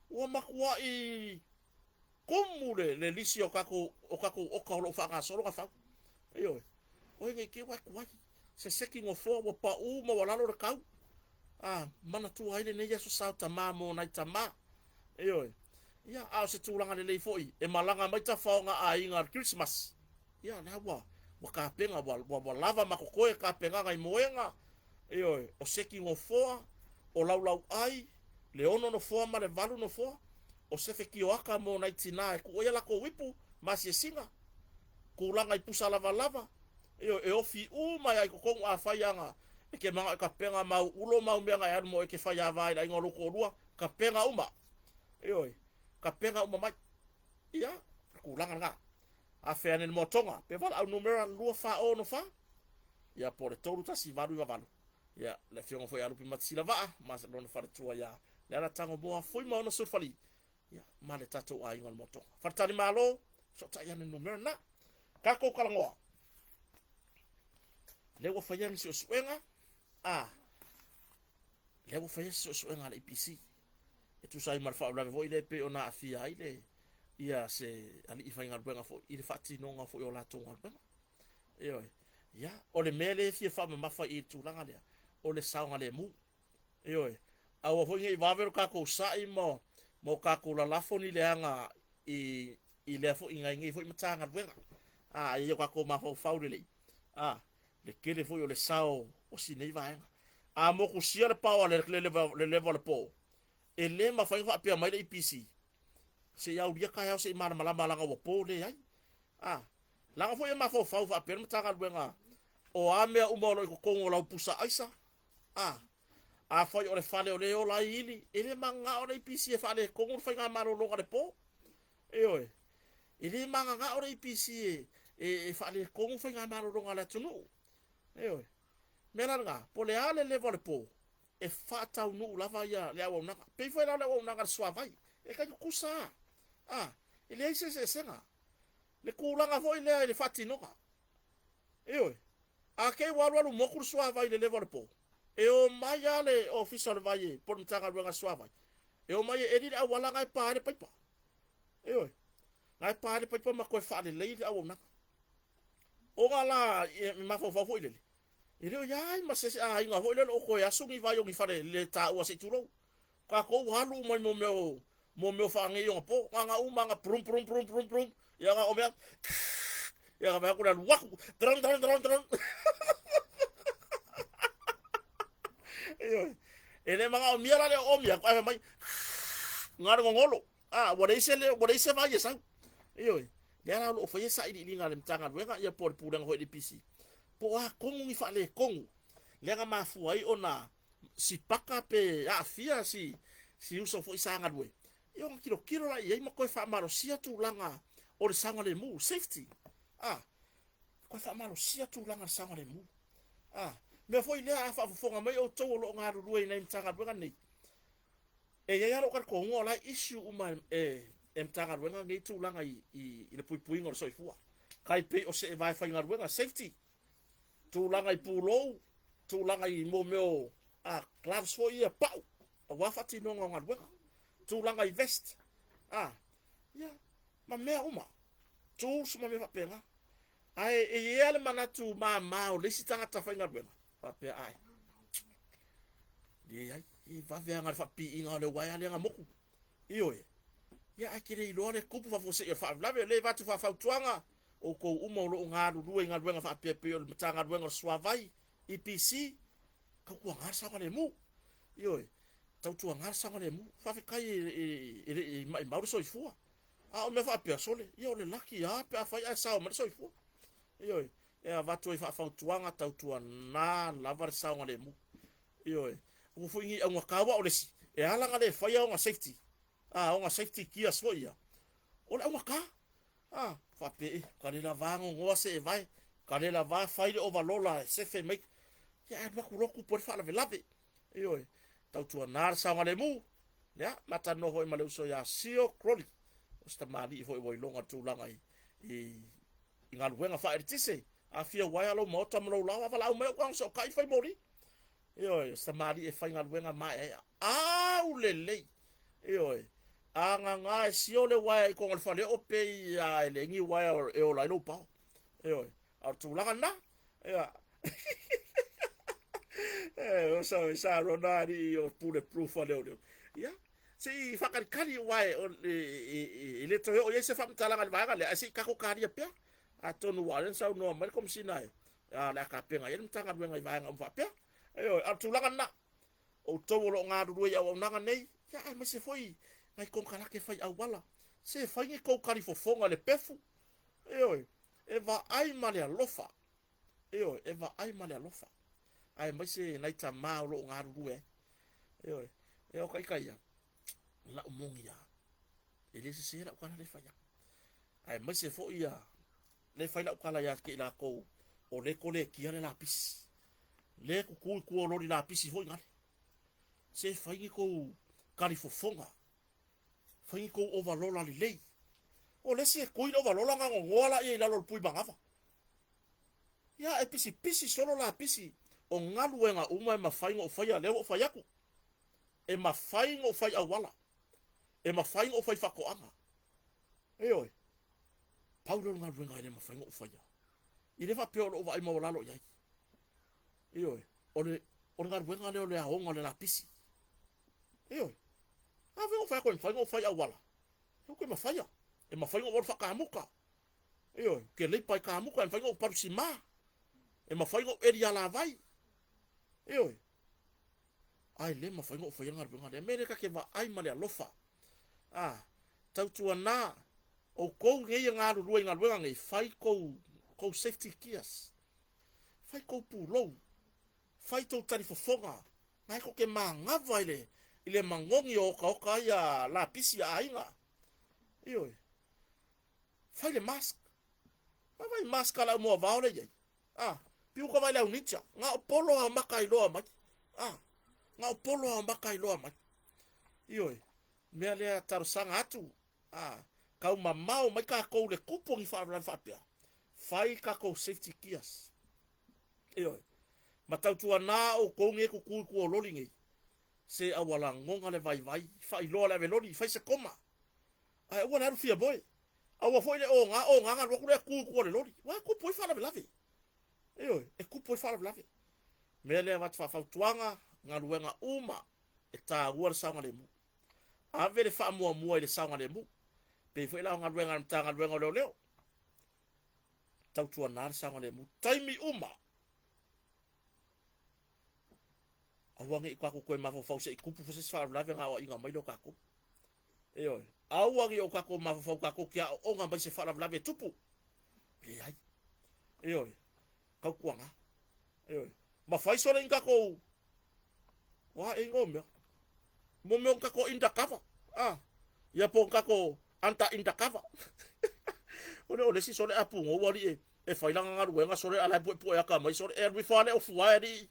Ua matuai tumu le, le lisi o tatou, o tatou oka o lo o faagasolo na fau. Ioe. Oe nei te ua e tuai. Se seki nofoa ua paʻū maualalo le tau. A, manatua ai lenei aso sao tama mo nai tama. Ioe. Ia, a o se tulaga lelei foi e malaga mai tafaoga aiga o le Kerisimasi. Ia, lea ua, ua tapena, ua, ua, ua lava ma totoe tapenaga i moega. Ioe, o seki nofoa, o laulauʻai, le ono nofoa ma le valu nofoa, o sefe kioaka mo nai tinā e tuu ai a latou ipu ma asiasiga, tulaga i pusa lavalava, ioe, e ofi uma ai i totonu afai ana e te manao e tapena mau ulo mau mea na e alu mo e te faiava i le aiga o lou toalua, tapena uma. Ioe, tapena uma mai. Ia, tulaga lena. Afe ane le moatoga, pe valaau numera 2464, ia po o le 3198. Ia, le afioga foi ia Lupe Matasila Vaa, ma lona faletua ia Leala Tago Moa Fui ma ona sulufali, ia, ma le tatou aiga o le moatoga. Faletalimalo, fesootai ane numera lena. Tatou talanoa. Lea ua faia ni suesuega, a, lea ua faia se suesuega a le EPC e tusa ai ma le faalavelave foi lea e pei ona aafia ai le ia se alii faigaluega foi i le faatinoga foi o latou galuega. Ioe. Ia, o le mea lea e fia faamamafa i le tulaga lea, o le saogalemu. Ioe. Aua foi ne i vave lo tatou sa'i ma ma o tatou lalafo ni leaga i i lea foi i nai nei foi Matagaluega. A, ia o tatou mafaufau lelei. A, le tele foi o le sao o si nei vaega. A motusia le pao a le, le, le leva o le po, e le mafai ona faapea mai le EPC, se i aulia taeao se i malamalama leaga ua po, leai. A, leaga foi e mafaufau faapea le Matagaluega o a mea uma o lo o i totonu o lau pusa aisa, a, afai o le fale o lea e ola ai ili, e le mananao le EPC e faaletonu le faigamalologa i le po. Ioe. E le mananao le EPC e, e, e faaletonu faigamalologa a le atunuu. Ioe. Mea la lena, po o le a le leva o le po, e faataunuu lava ia le auaunaga. Pei foi la o le auaunaga a le suavai, e tai tutusa lava. A, e leai se eseesega. Le tulaga foi lea i le faatinoga. Ioe. A te i ua alualu motu le suavai i le leva o le po, e omai lava le Ofisa o le Vai po o le Matagaluega a le Suavai, e omai e eli le auala na e pa ai le paipa. Ioe. Na e pa ai le paipa ma toe faalelei le auaunaga. Ona la e mafaufau foi lele, e le o i ai ma se isi aiga foi lele o toe asu ni vai o ni fale le taua se i tulou. Tatou ua alu uma i mo mea o mo mea o faaneionapo, na ona uma na brum brum brum brum brum, ia na o mea ia na vaai atu le alu atu drum drum drum drum. Ioe. E le manaomia la le oomi atu ae fai mai na o le gogolo. A, ua leai se leo, ua leai se vai e sau. Ioe. Lea la o lo o faia sailiiliga a le Matagaluega ia po o le Pulega foi a le EPC, po o a tonu ni faaletonu lea na mafua ai ona sipaka pe aafia si, si uso foi sa galue. Ia ona tilotilo la i ai ma toe faamalosia tulaga o le saogalemu, safety. A, toe faamalosia tulaga o le saogalemu. A, mea foi lea a faafofoga mai outou o lo o galulue i nai Matagaluega nei, E i ai lava lou talitonuga o la e issue uma e e Matagaluega nei tulaga i i i le puipuiga o le soifua. Tai pei o seevae faigaluega, safety, tulaga i pulou, tulaga i mo mea o a gloves foi ia pau aua faatinoga o galuega, tulaga i vest, a ia ma mea uma, tools ma mea faapena. Ae e i ai lava le manatu mama o le isi tagata faigaluega faapea, ae leai, e vave lava na le faapiiina o le uaea lea na motu. Ioe. Ia ae te le iloa le tupu faafuasei o le faalavelave. O lea e avatu faafautuaga, outou uma o lo o galulue i galuega faapea pei o le Matagaluega o le Suavai, EPC, tautuaga le saogalemu. Ioe, tautuaga le saogalemu. Faafetai e le i maimau le soifua. A o mea faapea, sole, ia o le laki lava pe afai ae sao mai le soifua. Ioe, e avatu ai faafautuaga, tautuana lava le saogalemu. Ioe, aua foi ne i augata, aua o le isi, e ala ona le faia ona safety, a, ona safety gears foi ia, o le augata. A, faapea, e, ka le lavā gogoa seevae, ka le lavā fai le ovalola e sefe mai, ia ae alu atu loa tupu ai le faalavelave. Ioe, tautuana le saogalemu. Ia, ma talanoa foi ma le uso ia Sio Crowley, o se tamalii foi ua iloga tulaga i, i, i galuega faaeletise. A fia uaea lou maota ma lou laoa, valaau mai ou tago sokai fai moli. Ioe, o se tamalii e faigaluega maeaea. Au lelei. Ioe, a gaga e sio le uaea i koga o le faleoo pei a e leai ni uaea e ola ai lou pao. Ioe, a o le tulaga lena. Ia. E, o sa, sa rona alii o bulletproof a leoleo. Ia, se i faakalikali aua e, e, e, e le toe oo i ai se faamatalaga i le vaega lea, ae se i tatou talia pea. Atonu ua o lea na saunoa mai le Komesina e, a, o le a tapena i ai le Matagaluega i vaega uma faapea. Ioe, a o le tulaga lena, outou o lo o galulue i auaunaga nei, ia aemaise foi nai konekarate fai auala, se fai ni tou talifofoga i le pefu, ioe, e vaai ma le alofa, ioe, e vaai ma le alofa, aemaise nai tama o lo o galulue ai, ioe, e o ita ia, lau moni lava, e le sese lau tala lea e fai atu, aemaise foi ia, lea e fai lau tala ia te i latou o lea e koletia le lapisi, lea e tutu i tua o loli lapisi foi nale, se fai ni tou talifofoga, fai ni tou ovalola lelei. O le isi e tui le ovalola ona gogoa laia i lalo o le pui manava. Ia e pisipisi solo lapisi, o galuega uma e mafai ona ou faia, lea ua ou fai atu. E mafai ona ou fai auala, e mafai ona ou fai faatoaga. Ioe, pau lea o le galuega e le mafai ona ou faia. E le faapea o lou vaai maualalo i ai. Ioe, o le, o le galuega lea o le aoga o le lapisi. Ioe, a fai ou fai atu e mafai ona ou fai auala, e ou mafaia. E mafai ona ou alu faakamuta. Ioe, ke leipa i kamuta, e mafai ona ou palu simā. E mafai ona ou eli alavai. Ioe, ae le mafai ona ou faia le galuega lea. Mea lea ta te vaai ma le alofa. A, tautuana, outou nei e galulue i galuega nei, fai tou, tou safety gears. Fai tou pulou. Fai tou talifofoga. Na e tou te manava i le, i le magogi o otaota ai a lapisi a aiga. Ioe. Fai le mask. Vaavaai mask a le au moavao lea e i ai. A, piu ka vaai i le au ninja. Na o polo lava o maka iloa mai. A, na o polo lava o maka iloa mai. Ioe, mea lea talosaga atu, a, tau mamao mai tatou i le tupu o ni faalavelave faapea, fai tatou safety gears. Ioe, ma tautuana outou nei e tutu i tua o loli nei, se a ua lagona le vaivai, faailoa le ave loli, fai se koma. Ae aua le alu fia moe. Aua foi le oga oga na alu atu lea tu i tua o le loli. Aua e tupu ai faalavelave. Ioe, e tupu ai faalavelave. Mea lea avatu faafautuaga, galuega uma e taua le saogalemu. Ave le faamuamua i le saogalemu. Pei foi la o galuega a le Matagaluega o Leoleo. Tautuana le saogalemu. Taimi uma. Aua ne i tatou toe mafaufau se i tupu foi se isi faalavelave ona aoaiina mai lea o tatou. Ioe. Aua ne i o tatou mafaufau tatou te aooga mai se faalavelave e tupu. Leai. Ioe. Tautuana. Ioe. Ma fai sole ni tatou o a e igoa o mea. Mo mea o ni tatou undercover. Ah. Ia po o ni tatou anta undercover. O le o le isi sole a pugou alii e fai lana galuega sole a la e puepue aka mai sole e alu ifo lava le ofu ae alii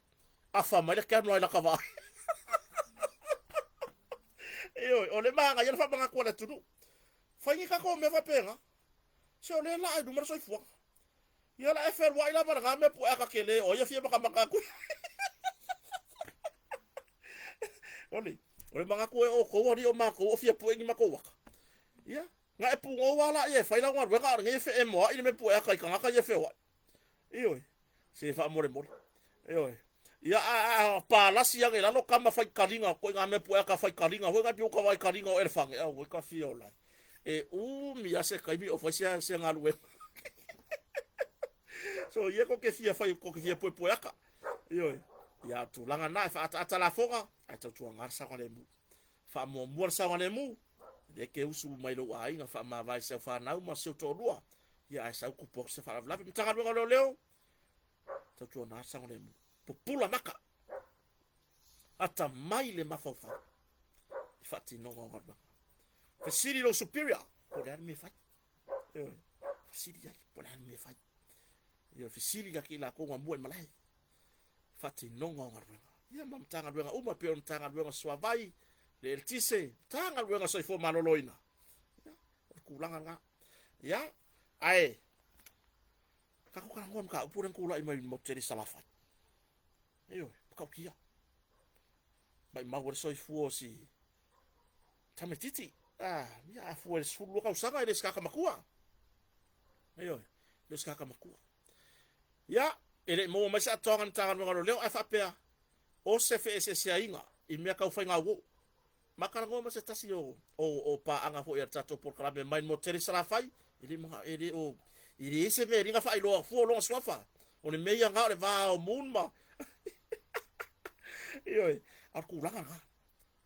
afa mai le camera i laka vaa. Ioe, o le manaia le faamanatu a le atunuu. Fai ni tatou mea faapena. Se o lea laa i luma le soifuaga. Ia la e feluai lava lena mea pueaka tele o ia fia makamaka atu. Ole, o le manatu e outou alii o matou o fia pue ni matou aka. Ia, na e pugou lava laia e fai lau galuega a o lenei e feemoa'i le mea pueaka i tagata ia e feoai. Ioe, se faamolemole. Ioe. Ia a, a palasi ane i lalo tama fai kaliga, koiga mea pueaka fai kaliga foi na piu ka vai kaliga o elefange, auoi ka fia ola ai. E umi a se taimi o fai se, se galuega. So ia ko ke fia fai, ko ke fia puepueaka. Ioe. Ia tulaga na e whaataata lafoga, ae tautuaga le saogalemu. Faamuamua le saogalemu, e le ke usu mai lou aiga, faamavae si au fanau ma si ou toalua, ia ae sau kupu atu se faalavelave. Matagaluega o Leoleo, tautuana le saogalemu. Pupula maka, atamai le mafaufau i faatinoga o galuega. Fesili lou superior, po o le a le mea e fai. Ioe, fesili ai, po o le a le mea e fai. Ioe, fesili ake i latou na mua i malae. Faatinoga o galuega. Ia ma Matagaluega uma, pei o le Matagaluega o Suavai, le Eletise, Matagaluega o Soifua Maloloina. Ia, o le tulaga lena. Ia, ae tatou talanoa i le mataupu lea na tulai mai i le motu tele i Salafai. Ioe, matautia. Maimau ai le soifua o si tamaititi. Ah, ia a fua i le 12 tausaga e le o se tagata matua. Ioe, e le o se tagata matua. Ia, e le i maua mai se atoaga i le Matagaluega o Leoleo ae faapea, o se feeseeseaiga i mea tau faigauo. Ma talanoa ma se tasi o, o, o paaga foi a le tatou polokalame mai le motu tele i Salafai, e le, e le o, e leai se mea e liga faailoa fua o lona suafa. O le mea ia na o le va o Moon ma... Ioe, a o le tulaga lena.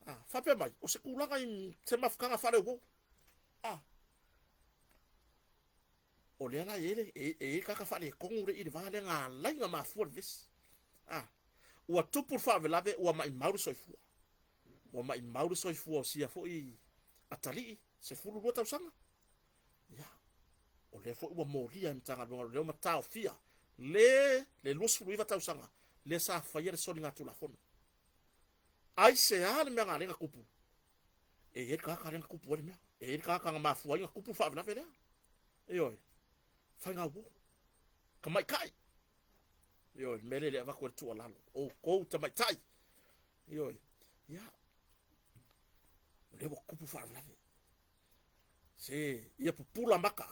Ah, faapea mai, o se tulaga i se mafutaga faale-uo. Ah, o lea la e i ai le tagata faaletonu lea i le va lea na ala ai ona mafua le vevesi. Ah, ua tupu le faalavelave ua maimau le soifua. Ua maimau le soifua o sia foi atalii, 12 tausaga. Ia, o lea foi ua molia e Matagaluega o Leoleo ma taofia le le 29 tausaga lea sa faia le soligatulafono. Aisea le mea na ala ai ona tupu? E i ai le tagata lea na tupu ai le mea. E i ai le tagata na mafua ai ona tupu le faalavelave lea. Ioe, faigauo, tamaitai. Ioe, le mea lea e avatu ai le tuualalo, outou tamaitai. Ioe, ia, o lea ua tupu faalavelave. Se, ia pupula maka.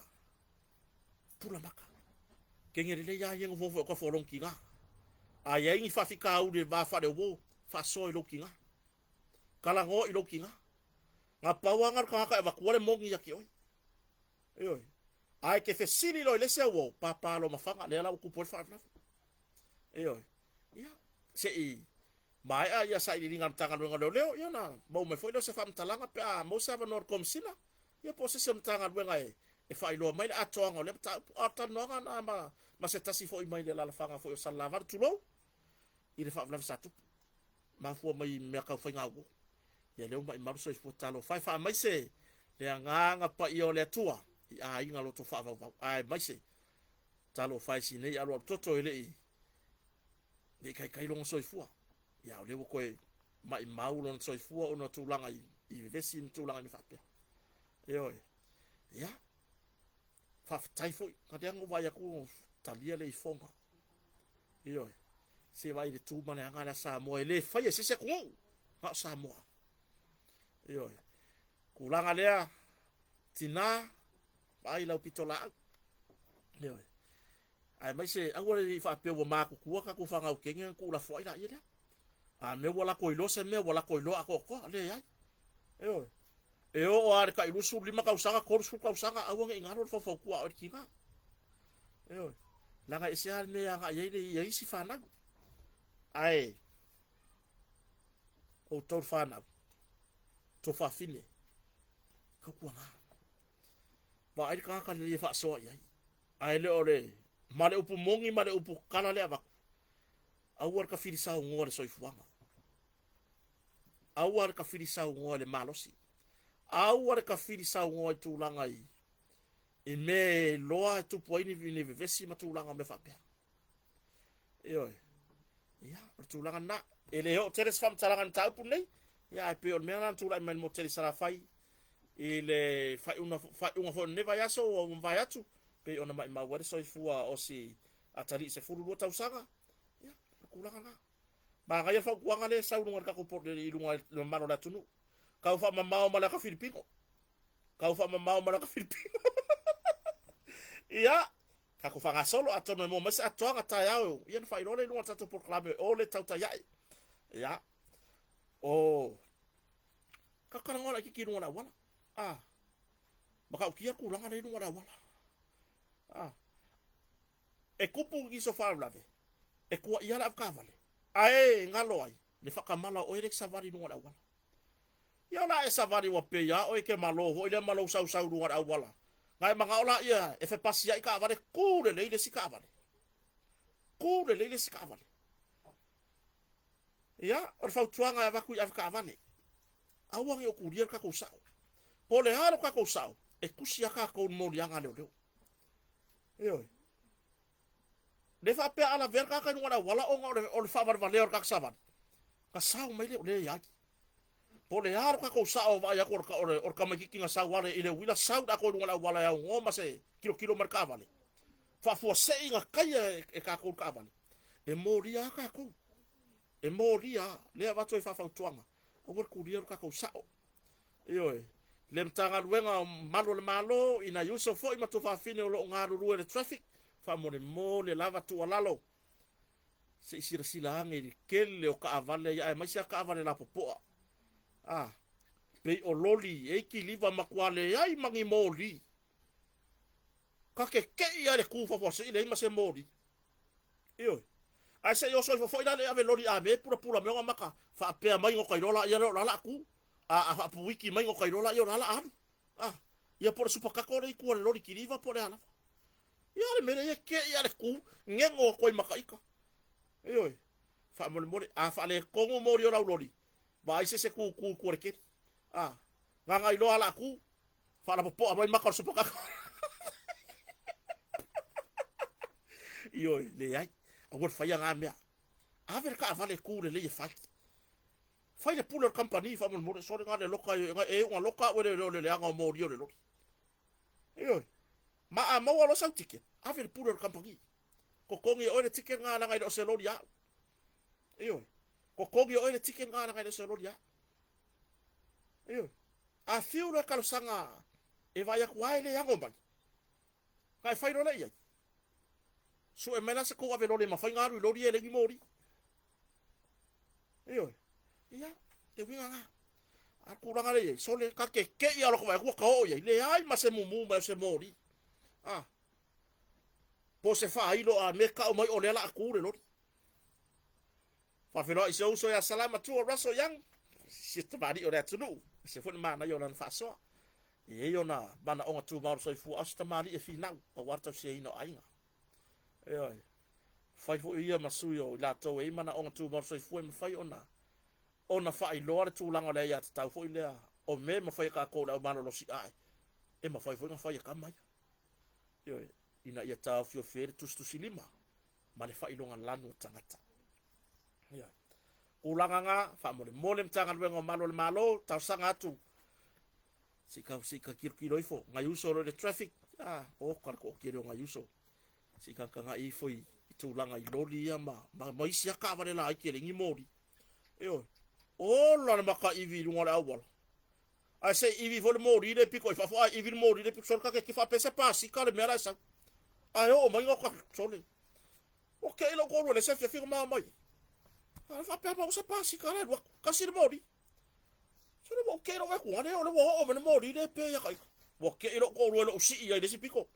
Pupula maka. Kenge lelei lava ia nofo foi o kafo o lona tiga. A i ai ni faafitauli i le va faale-uo, faasoa i lou tiga. Talanoa i lou tiga. Na pau lava na o le tagata e avatua le moni ia te oe. Ioe. Ae e te fesili loa i le isi au uo, papa loa ma faga, lea la ua tupu ai le faalavelave. Ioe. Ia, se i maea ia sailiiliga a le Matagaluega o Leoleo, ia ona maua mai foi lea o se faamatalaga pe a maua se avanoa o le Komesina, ia po o se isi o Matagaluega e, e faailoa mai le atoaga o lea mataupu. A o le talanoaga lena ma, ma se tasi foi mai le alaalafaga foi o Salelavalu, tulou, i le faalavelave sa tupu. Mafua mai i mea tau faigauo. Ia lea ua maimau le soifua talofa e faamaise le agaga paia o le Atua i aiga loto faavauvau, aemaise. Talofa e sinei alualu toto e le i le i kaikai lona soifua. Ia o lea ua toe maimau lona soifua ona o tulaga i, i vevesi ma tulaga i mea faapea. Ioe. Ia, faafetai foi. Ka lea na vaai atu talia le ifoga. Ioe. Se vaai le tu ma le aga lea Samoa e le faia e se isi atunuu, na o Samoa. Ioe. Tulaga lea, tina, vaai lau pitolaau. Ioe. Aemaise aua le faapea ua matutua tatou fanau teine ona tuulafoai laia lea. A mea ua latou iloa se mea ua latou iloa atoatoa, leai. Ioe. E oo lava i le tai 25 tausaga, 30 tausaga, aua ne i galo le faufautua a oe le tina. Ioe. Leaga e ese lava le mea e agai ai le ia isi fanau. Ae outou le fanau, tuafafine, tautuana. Vaai le tagata lelei e faasoa i ai. Ae le o le ma le upu moni ma le upu kala le avatu. Aua le tafili saunoa le soifuaga. Aua le tafili saunoa le malosi. Aua le tafili saunoa i tulaga i i mea e loa e tupu ai ni, ni vevesi ma tulaga o mea faapea. Ioe. Ia, o le tulaga lena. E le oo tele se faamatalaga i le mataupu lenei, ia ae pei o le mea lena na tulai mai i le motu tele i Salafai i le faaiuga, faaiuga foi o lenei vaiaso ua mavae atu, pei ona maimau ai le soifua o si atalii 12 tausaga. Ia, o le tulaga lena. Manaia le fautuaga lea e sau i luga o le tatou i luga o le mamalu o le atunuu. Tau faamamao ma le ata Filipino. Tau faamamao ma le ata Filipino. Ia, tatou faagasolo atonu e maua mai se atoaga taeao ia ona faailoa lea i luga o le tatou polokalame o le tautai ae. Ia, o tatou talanoa laitiiti i luga o le auala. Ah, matautia tulaga lea i luga o le auala. Ah, e tupu nisi o faalavelave, e tuuaia le avetaavale, ae galo ai le faatamala o oe lea e te savali i luga o le auala. Ia o le a e savali ua pei lava oe e te malo foi lea ma lou sausau i luga o le auala. Na e manao laia e fepasiai taavale, tu lelei le isi taavale. Tu lelei le isi taavale. Ia, o le fautuaga e avatu i avetaavale, aua ne i o tulia le tatou sao. Po o le a lo tatou sao, e tusi lava tatou i le moliaga a leoleo. Ioe. Le faapea a lavea le tagata i luga o le auala ona o le, o le faavalevalea o le tagata savali. Na sao mai lea, o leai. Po o le a lo tatou sao vaai atu o le, o le, o le tamaitiiti na sau ale i le uila sau le atoa i luga o le auala e aunoa ma se tilotilo mai le taavale. Faafuasei na taia e, e tatou le taavale. E molia lava tatou. E molia lava. Lea e avatu ai faafautuaga. Aua le tulia lo tatou sao. Ioe. Le Matagaluega o Malu o le Malo, i nai uso foi ma tuafafine o lo o galulue i le traffic, faamolemole lava tuualalo, se i silasila ane i le tele o taavale ia, aemaise lava taavale lapopoa. A, pei o loli e i kiliva matua leai ma ni moli. Ka keke'i lava i le tu faafuasei leai ma se moli. Ioe. Ae se i oso ifo foi la le ave loli ave pulapula mai ona maka faapea mai no ka iloa la ia lea o la la tu. A a faapuiki mai no ka iloa la ia o la la alu. A, ia po o le supakako le i tua le loli kiliva po o le a lava. Ia o le mea lea ia ke'i a le tu, gego atu ai ma ka ita. Ioe. Faamolemole, a faaletonu moli o lau loli, vaai se se tu tu i tua le keli. A, gaga iloa a la tu, faalapopoa mai maka o le supakako. Ioe, leai. Aua le faia na mea. Ave le taavale e tu lelei e fai. Fai le pule o le kamupani faamolemole, sole na le loka e, e una loka au e le, le leaga o moli o le loli. Ioe. Ma a maua loa sau ticket, ave le pule o le kamupani. Totogi e oe le ticket na leaga e le o se loli a'u. Ioe. Totogi e oe le ticket na leaga e le o se loli a'u. Ioe. A fiu loa e talosaga e vaai atu lava e le ano mai, na e fai loa lea i ai. Sue mai la se tou ave loli e mafai ona alu i loli ia e leai ni moli. Ioe. Ia, le uiga lena. A o le tulaga lea e i ai, sole, ta keke'i lava o lota vaai atu ua ta oo i ai, leai ma se mumu mai o se moli. A, po o se faailo a mea e tau mai o lea o le a tu le loli. Faafeiloai i si ou uso ia Salamatua Russell Young, si tamalii o le atunuu, ese foi le manaia o lana faasoa. E i ai ona manaoga tumau o le soifua, a o se tamalii e finau aua le tausiaina o aiga. Ioe. Fai foi ia ma sui o i latou e i ai manaoga tumau o le soifua e mafai ona ona faailoa le tulaga o le aiatatau foi lea o mea e mafai e tatou le au malolosi ae e mafai foi ona fai e tama ia. Ioe. ina ia taofiofi ai le tusitusilima ma le faailoga lanu o tagata. Ia. Tulaga na, faamolemole Matagaluega o Malu o le Malo, talosaga atu se i ka kilokilo ifo, nai uso o lo o i le traffic, ah, oka le toatele o nai uso. Se i tagatagai ifo i tulaga i loli ia ma isi lava taavale laiti e leai ni moli. Ioe. Ola le mataivi i luga o le auala. Ae se i ivi foi le moli le pito i fafo, ae ivi le moli le pito sole ta te faapea se pasika le mea la e sau. Ae oo mai na sole. Ua kei lou toalua i le isi afiafi na ma omai ai. Ae faapea mai o se pasika la e alu atu, tasi le moli. Sole ua ou kei lou vaai atu, ale o lea ua oo mai le moli lea e pe ia ta ita. Ua kei lou toalua i lou sii ai i le isi pito.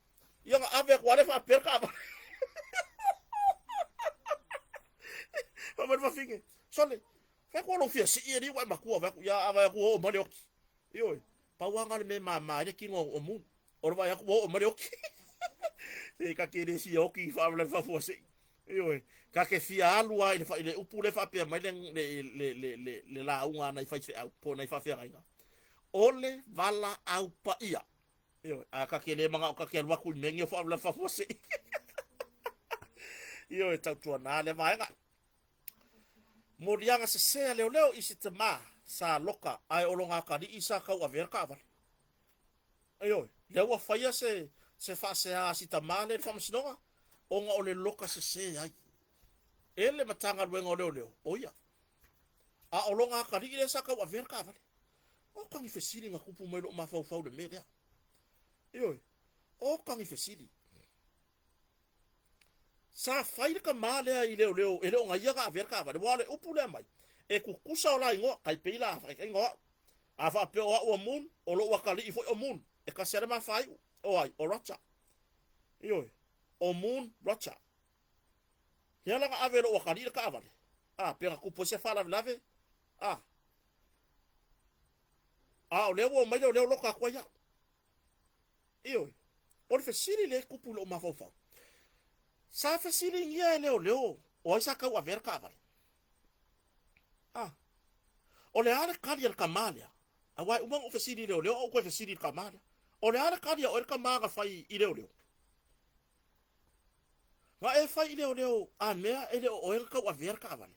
Ia na ave atu lava lea faapea le taavale. Fai mai le fafine, sole, fai atu o lou fia sii alii ua e matua, fai atu, ia a vaai atu ua oo mai le oti. Ioe, pau lava lena o le mea e mama ai le tino o Moon. O le vaai atu ua oo mai le oti. Se ta te le fia oti i faalavelave faafuasei. Ioe, ta te fia alu lava i le upu lea e faapea mai le lauga a nai faifeau po o nai faafeagaiga, o le valaau paia. Ioe, a ta te le manao ta te alu atu i mea nei o faalavelave faafuasei. Ioe, tautuana lea vaega. Moliaga sese a leoleo i se tama sa loka ae o lona atalii sa tauavea le taavale. Ioe, lea ua faia se faasea a si tama lea i le faamasinoga ona o le loka sese ai e le Matagaluega o Leoleo o ia. A o lona atalii lea sa tauavea le taavale. Oka ni fesili na tupu mai lou mafaufau i le mea lea. Ioe, oka ni fesili. Sa fai le tama lea i leoleo e le o na ia na avea le taavale, aua o le upu lea aumai, e tutusa o la igoa, tai pei la faataitaiga o au. A faapea o au o Moon, o lou atalii foi o Moon, e tasi lava le ma faaiu, o ai? O Roger. Ioe, o Moon Roger. Lea la na ave e lou atalii le taavale, a, pe na tupu ai se faalavelave, a. A o lea ua omai leoleo loka atu ai au. Ioe. O le fesili lea e tupu i lou mafaufau, sa fesiligia e leoleo o ai sa tauavea le taavale? A. O le a le tali a le tama lea? Aua e uma ona ou fesili i leoleo ae ou toe fesili i le tama lea. O le a le tali a oe le tama na fai i leoleo? Na e fai i leoleo a mea e le o oe na tauavea le taavale?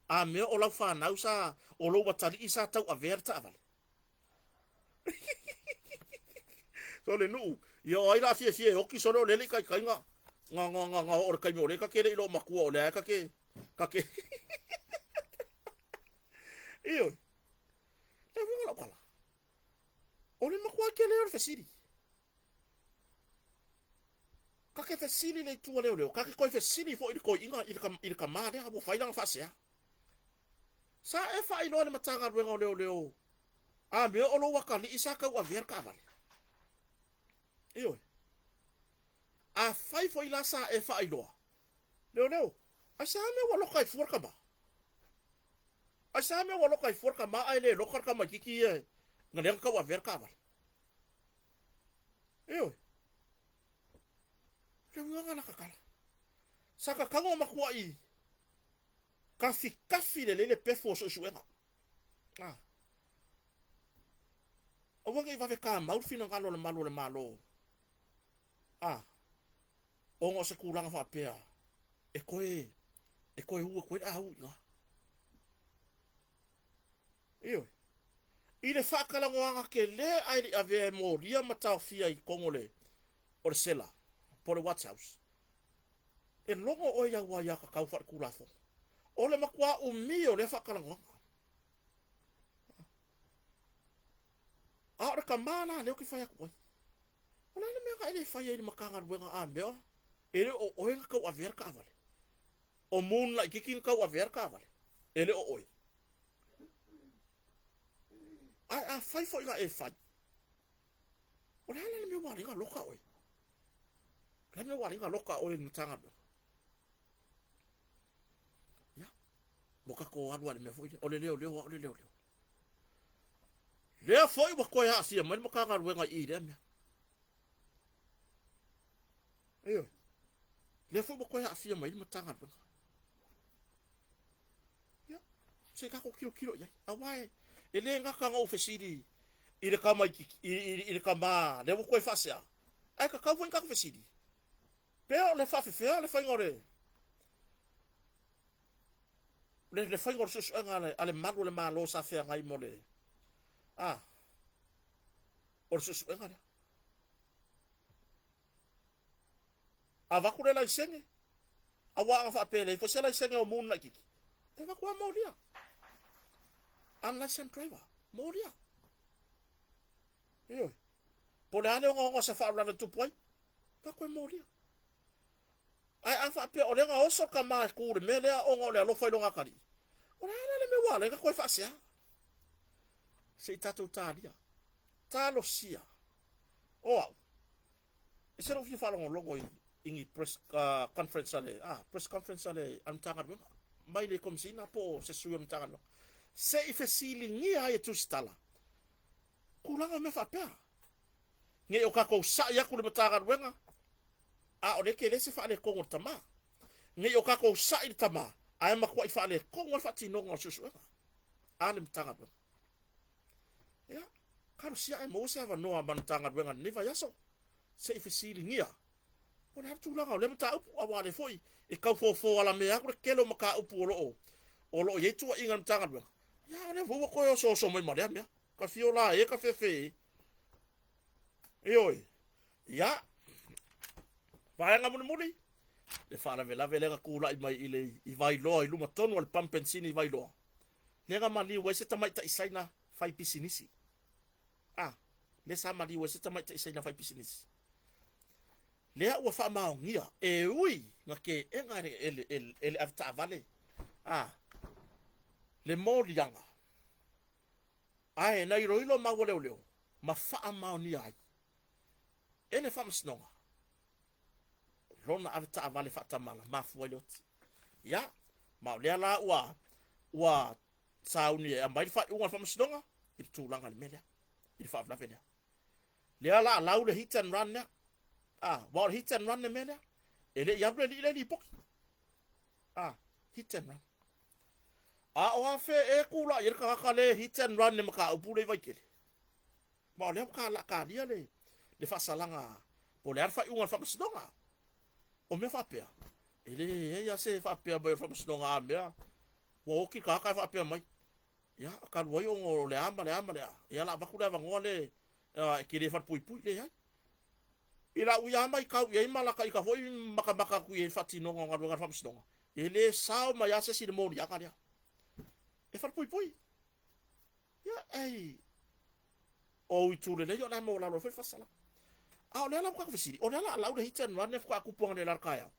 A mea o lau fanau sa, o lou atalii sa tauavea le taavale? Sole nuu, ia o ai la fiafia e oki sole o lele i taitaiga nga nga nga nga o le taimi o le ta te le i loo matua o lea e ta te ta te Ioe. Le uiga o lau tala, o le matua tele o le fesili. Ta te fesili le itu a leoleo, ta te toe fesili foi i le toeaina i le tama lea ua fai lana faasea. Sa e faailoa i le Matagaluega o Leoleo a mea o lou atalii sa tauavea le taavale. Ioe. Afai foi la sa e faailoa, leoleo, aisea mea ua loka ai fua le tama? Aisea mea ua loka ai fua le tama ae le loka le tamaititi ia na lea na tauavea le taavale? Ioe. Le uiga la tatala. Sa tatala o matuai Kafikafi lelei le pefu o suesuega. A. Aua ne i vave kamau le finagalo o le malu o le Malo. A. Ona o se tulaga faapea e toe e toe u atu ai le au i ina. Ioe. I le faatalanoaga tele ae le i avea e molia ma taofia i totonu o le o le sela po o le Watch House, E logo oe i au aiatatau faaletulafono. O le matua umi o lea faatalanoaga. A o le tama la lea ou te fai atu ai, o le a le mea na e le fai ai i le Matagaluega a mea e le o oe na tauavea le taavale? O Moon laitiiti na tauavea le taavale, e le o oe. Ae afai foi na e fai, o le a la le mea ua ala ai ona loka oe? O le a le mea ua ala ai ona loka oe i le Matagaluega? Ia, ua tatou alu lava i le mea foi lea, o le leoleo lava o le leoleo. Lea foi ua toe aafia mai le Matagaluega i i lea mea. Ioe. Lea foi ua toe aafia mai le Matagaluega. Ia, se i tatou tilotilo i ai. Aua e le gata ona ou fesili i le tama i, i, i le tama lea ua toe faasea, ae tatau foi ona tatou fesili. Pe o le faafefea le faiga o le le, le faiga o le suesuega a le, a le malu o le Malo sa feagai mo le a o le suesuega lea. Avatu le laisene, aua ana faapea e leai foi se laisene o Moon laitiiti, e avatu lava molia. Unlicensed driver, molia. Ioe. Po o le a le ogaoga o se faalavelave e tupu ai, avatu e molia. Ae a faapea o lea na oso le tama e tu i le mea lea ona o le alofa i lona atalii, o le a la le mea ua ala ai ona toe faasea? Se i tatou talia. Talosia. O au, e ese lou fia faalogologo i, i ni press uh, conference a le, ah, press conference a le, a le Matagaluega, mai le Komesina po o se sui o le Matagaluega, se i fesiligia ai e Tusitala tulaga o mea faapea. Ne i o tatou sa'i atu i le Matagaluega, a o lea e tele se faaletonu o le tama. Ne i o tatou sa'i i le tama, ae matuai faaletonu lava le faatinoga o le suesuega a le Matagaluega. Ia, talosia ae maua se avanoa ma le Matagaluega i lenei vaiaso, se i fesiligia po o le a le tulaga o lea mataupu, aua o lea foi e tau fofo alamea atu le tele o mataupu o lo o o lo o i ai tuuaiga a le Matagaluega. Ia, a o lea foi ua toe osooso mai ma lea mea. Ka fio la e, ka fefe e. Ioe. Ia, vaega mulimuli, le faalavelave lea na tulai mai i le i Vailoa i luma tonu o le pamu penisini i Vailoa, lea na maliu ai se tamaitai Saina fai pisinisi. Ah, lea sa maliu ai se tamaitai Saina fai pisinisi. Lea ua faamaonia e ui na teena e le, e le, e le, e le avetaavale ah, le moliaga. Ae na iloilo mau a leoleo ma faamaonia ai e le Faamasinoga lona avetaavale faatamala mafua i le oti. Ia, ma o lea la ua ua sauni e aumai le faaiuga a le Faamasinoga i le tulaga i le mea lea, i le faalavelave lea. Lea la lau le hit and run lea. Ah, aua o le hit and run le mea lea. E le i alu le alii lea i lipoti. Ah, hit and run. A o afe e tulai ai le tagata le hit and run le mataupu lea i Vaitele. Ma o lea ua la talia le, le faasalaga po o le a le faaiuga a le faamasinoga. O mea faapea, e leai lava se faapea mai o le faamasinoga a mea, ua oti le tagata ae faapea mai, ia, talu ai ona o le a ma le a ma le a, ia o le a avatu le avanoa lea e te le falepuipui. Leai. I lau ia matau i ai ma lata ita foi matamata atu i ai i le faatinoga o galuega a le Faamasinoga, e le sao mai lava se isi i le moliaga lea. E falepuipui. Ia, ei, o itu lelei o le a maualalo ai foi le faasalaga. A o lea la ua tatou fesili, o le a la a lau le hit and run lea faatoa tupu analeila i le taeao?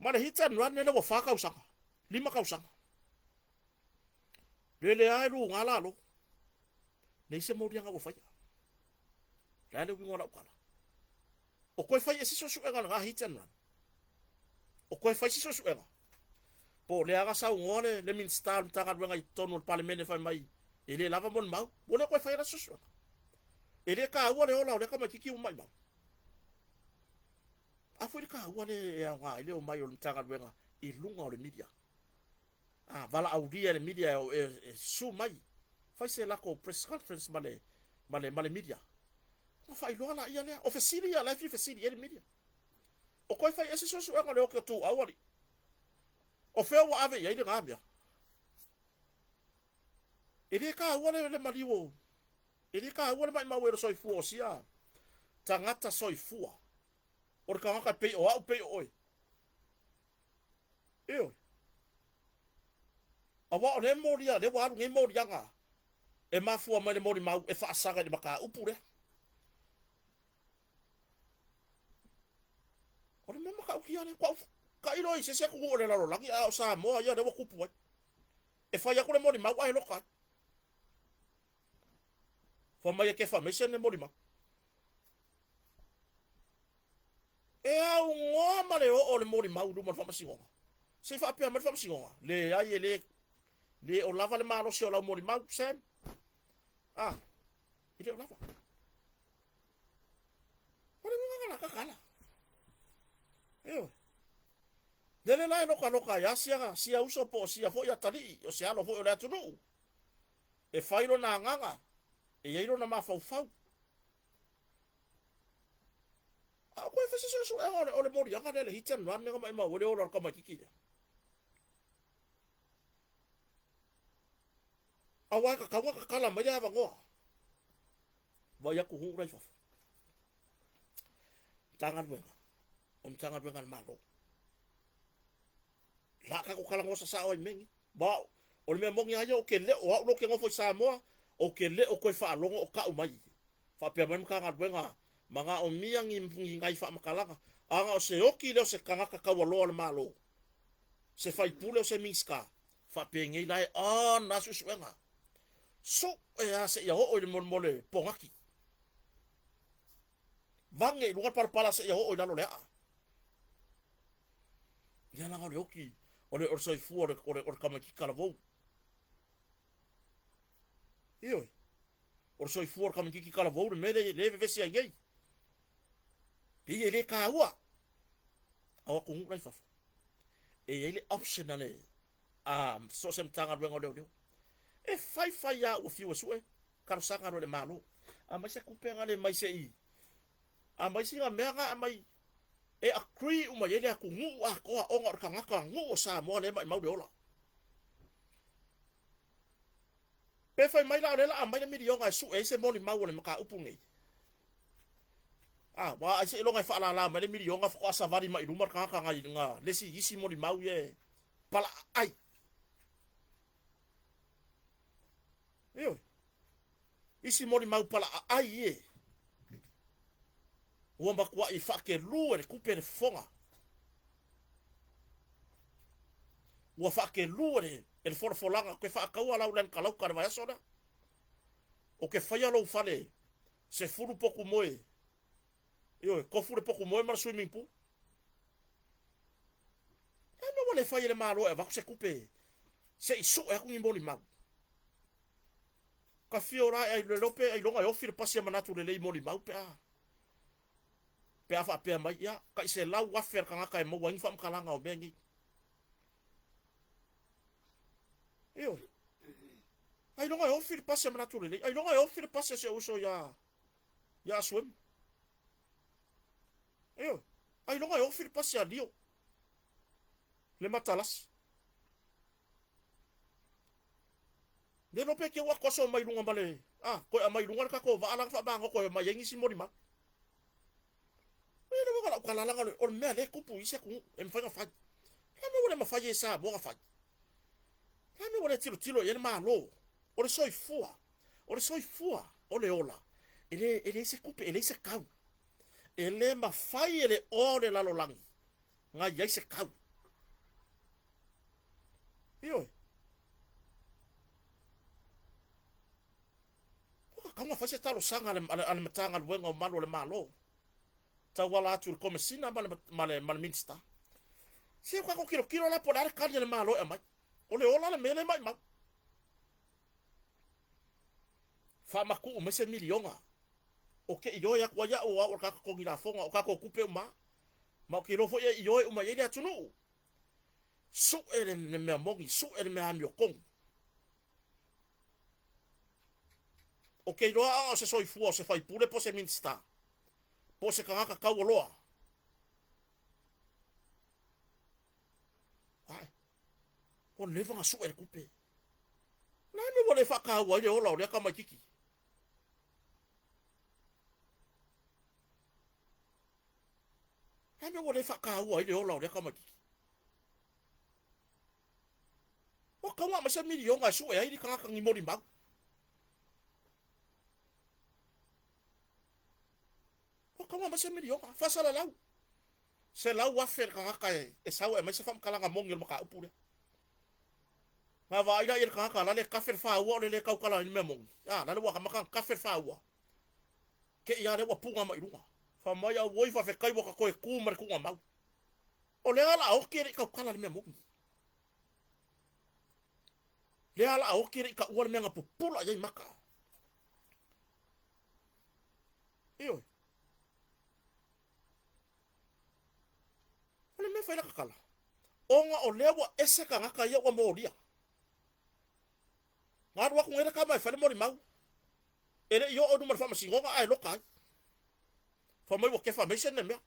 Ma le hit and run lea ua 4 tausaga, 5 tausaga. Lele lava e luga lalo. Leai se moliaga ua faia. Le a le uiga o lau tala? O toe fai ese suesuega o lena hit and run. O toe fai se suesuega. Po o lea na saunoa le, le Minisita o le Matagaluega i totonu o le Palemene fai mai e le lava molimau. Ua le toe faia la se suesuega. E le taua le ola o lea tamaititi ua maimau. A foi le taua le e aoga ai le omai o le Matagaluega i luga o le media. A valaaulia e le media e, e, e susu mai, fai se latou press conference ma le, ma le, ma le media. Ona faailoa laia lea. O fesili ia la e fia fesili i ai le media. O koe fai ese suesuega o le oki o Tuuau alii. O fea ua ave i ai lena mea? E le taua le, le maliu o, e le taua le maimau e le soifua o sia tagata soifua. O le tagata e pei o au, pei o oe. Ioe. Aua o lea molia, lea ua alu nei moliaga e mafua mai le molimau e faasaga i le mataupu lea. O le mea matautia lea, kua tailo i se isi atunuu o le lalolagi a o Samoa ia lea ua tupu ai. E fai atu le molimau ae loka ai. Fai mai e defamation le molimau. E aunoa ma le oo o le molimau i luma o le faamasinoga. Se i faapea mai le faamasinoga, leai e le, le o lava le malosi o lau molimau, Sam. Ah, e le o lava. O le uiga la kakala. Ioe. Lele la e lokaloka ai a sia, sia uso po o sia foi atalii, o se alo foi o le atunuu. E fai lona agaga, e i ai lona mafaufau. A o koe fai se suesuega o le, o le moliaga lea le hit and run lea na maimau ai le ola o le tamaititi lea. Aua e tatau ona tatala mai le avanoa. Vai atu nuu la i fafo. Matagaluega, o Matagaluega a le Malo. La tatou talanoa sasao ai i mea nei. Ma o le mea moni lava ia, ou te le o au lea ou te nofo i Samoa, ou te le o toe faalogo o tau mai faapea mai le Matagaluega, manaomia ni, ni nai faamatalaga. A na o se oti lea o se tagata taualoa o le Malo, se faipule o se Minisita, faapenei la e on lava suesuega. Sue lava seia oo i le molemole pogaki. Vage i luga le palapala seia oo i lalo o le aa. Ia leaga o le oti, o le, o le soifua o le, o le, o le tamaititi talavou. Ioe. O le soifua o le tamaititi talavou le mea lea e vevesi ai nei. Pei e le taua. A o atunuu la i fafo, e i ai le option a le a so o se Matagaluega o Leoleo. E fai fai lava ua fiu e sue, talosaga loa i le Malo. Aumai se tupe na le mai se i aumai sina mea na aumai e agree uma i ai le atunuu atoa ona o le tagata nuu o Samoa lea e maimau le ola. Pe fai mai la o lea la aumai le miliona e sue ai se molimau o le mataupu nei. Ah, ua ai seiloga e faalala mai le miliona faatoa savali mai i luma le tagata na, na lesi isi molimau ia e palaaai. Ioe. Isi molimau palaaai ie. Ua matuai faakelu e le tupe le fofoga. Ua faakelu e le, e le folafolaga ke faataua lau land kalauka le vaiaso lea. O ke faia lou fale 10 potu moe. Ioe, tofu le potu moe ma le swimming pool. E mea ua le fai e le Malo e avatu se tupe se i sue atu ni molimau. Ka fio la e ai le lope ai longa e ofi le pasi a manatu lelei molimau pe a pe a faapea mai ia tai 100,000 a le tagata e maua ai ni faamatalaga o mea nei. Ioe. Ailoga e ofi le pasi a manatu lelei. Ailoga e ofi le pasi a si ou uso ia ia Asuemu. Ioe. Ailoga e ofi le pasi a Lio. Le matalasi. Le iloa pe te ua koso mai luga ma le, a, toe aumai i luga le tatou vaa la na faamagoto e aumai ai nisi molimau. E le uiga o lau tala leaga o le mea lea e tupu i isi atunuu e mafai ona fai. O le a le mea ua le mafai ai e Samoa ona fai? O le a le mea ua le tilotilo i ai le Malo? O le soifua, o le soifua, o le ola, e le, e leai se tupe, e leai se tau. E le mafai e le oa o le lalolagi na i ai se tau. Ioe. Ua tatau ona fai se talosaga a le, a le Matagaluega o Malu o le Malo, tauala atu i le Komesina ma le, ma le, ma le Minista. Se ua tatou tilotilo la po o le a le tali a le Malo e aumai. O le ola le mea lea e maimau. Faamatuu mai se miliona. O ke ioe atu ai au o au o le tagata totogi lafoga, o tatou tupe uma lava. Ma ou te iloa foi e ioe uma i ai le atunuu. Sue le, le mea moni, sue le mea amiotonu. O ke iloa a o se soifua o se faipule po o se Minista, po o se tagata taualoa. Ae, ua leva ona sue le tupe. O le a le mea ua le faataua ai le ola o lea tamaititi? O le a le mea ua le faataua ai le ola o lea tamaititi? Ua tatau ona aumai se miliona e sue ai le tagata ni molimau. Ua tatau ona aumai se miliona, faasalalau. 100,000 le tagata e, e sau e aumai se faamatalaga moni o le mataupu lea. Na vaai la i le tagata la le tafe le faua o le le tautala ai le mea moni. A, la le ua amata ona tafe le faua. Te i a lea ua puga mai i luga. Fai mai, auoi faafetai ua ta toe tu ma le tuugamau. O lea la a oti e le i tautala le mea moni. Lea la a oti e le i taua le mea na pupula i ai maka. Ioe. O le mea fai laka tala, ona o lea ua ese tagata ia ua molia. Na alu atu nei le tama e fai le molimau. E le i oo i luma o le faamasinoga ae loka ai. Fai mai ua defamation le mea.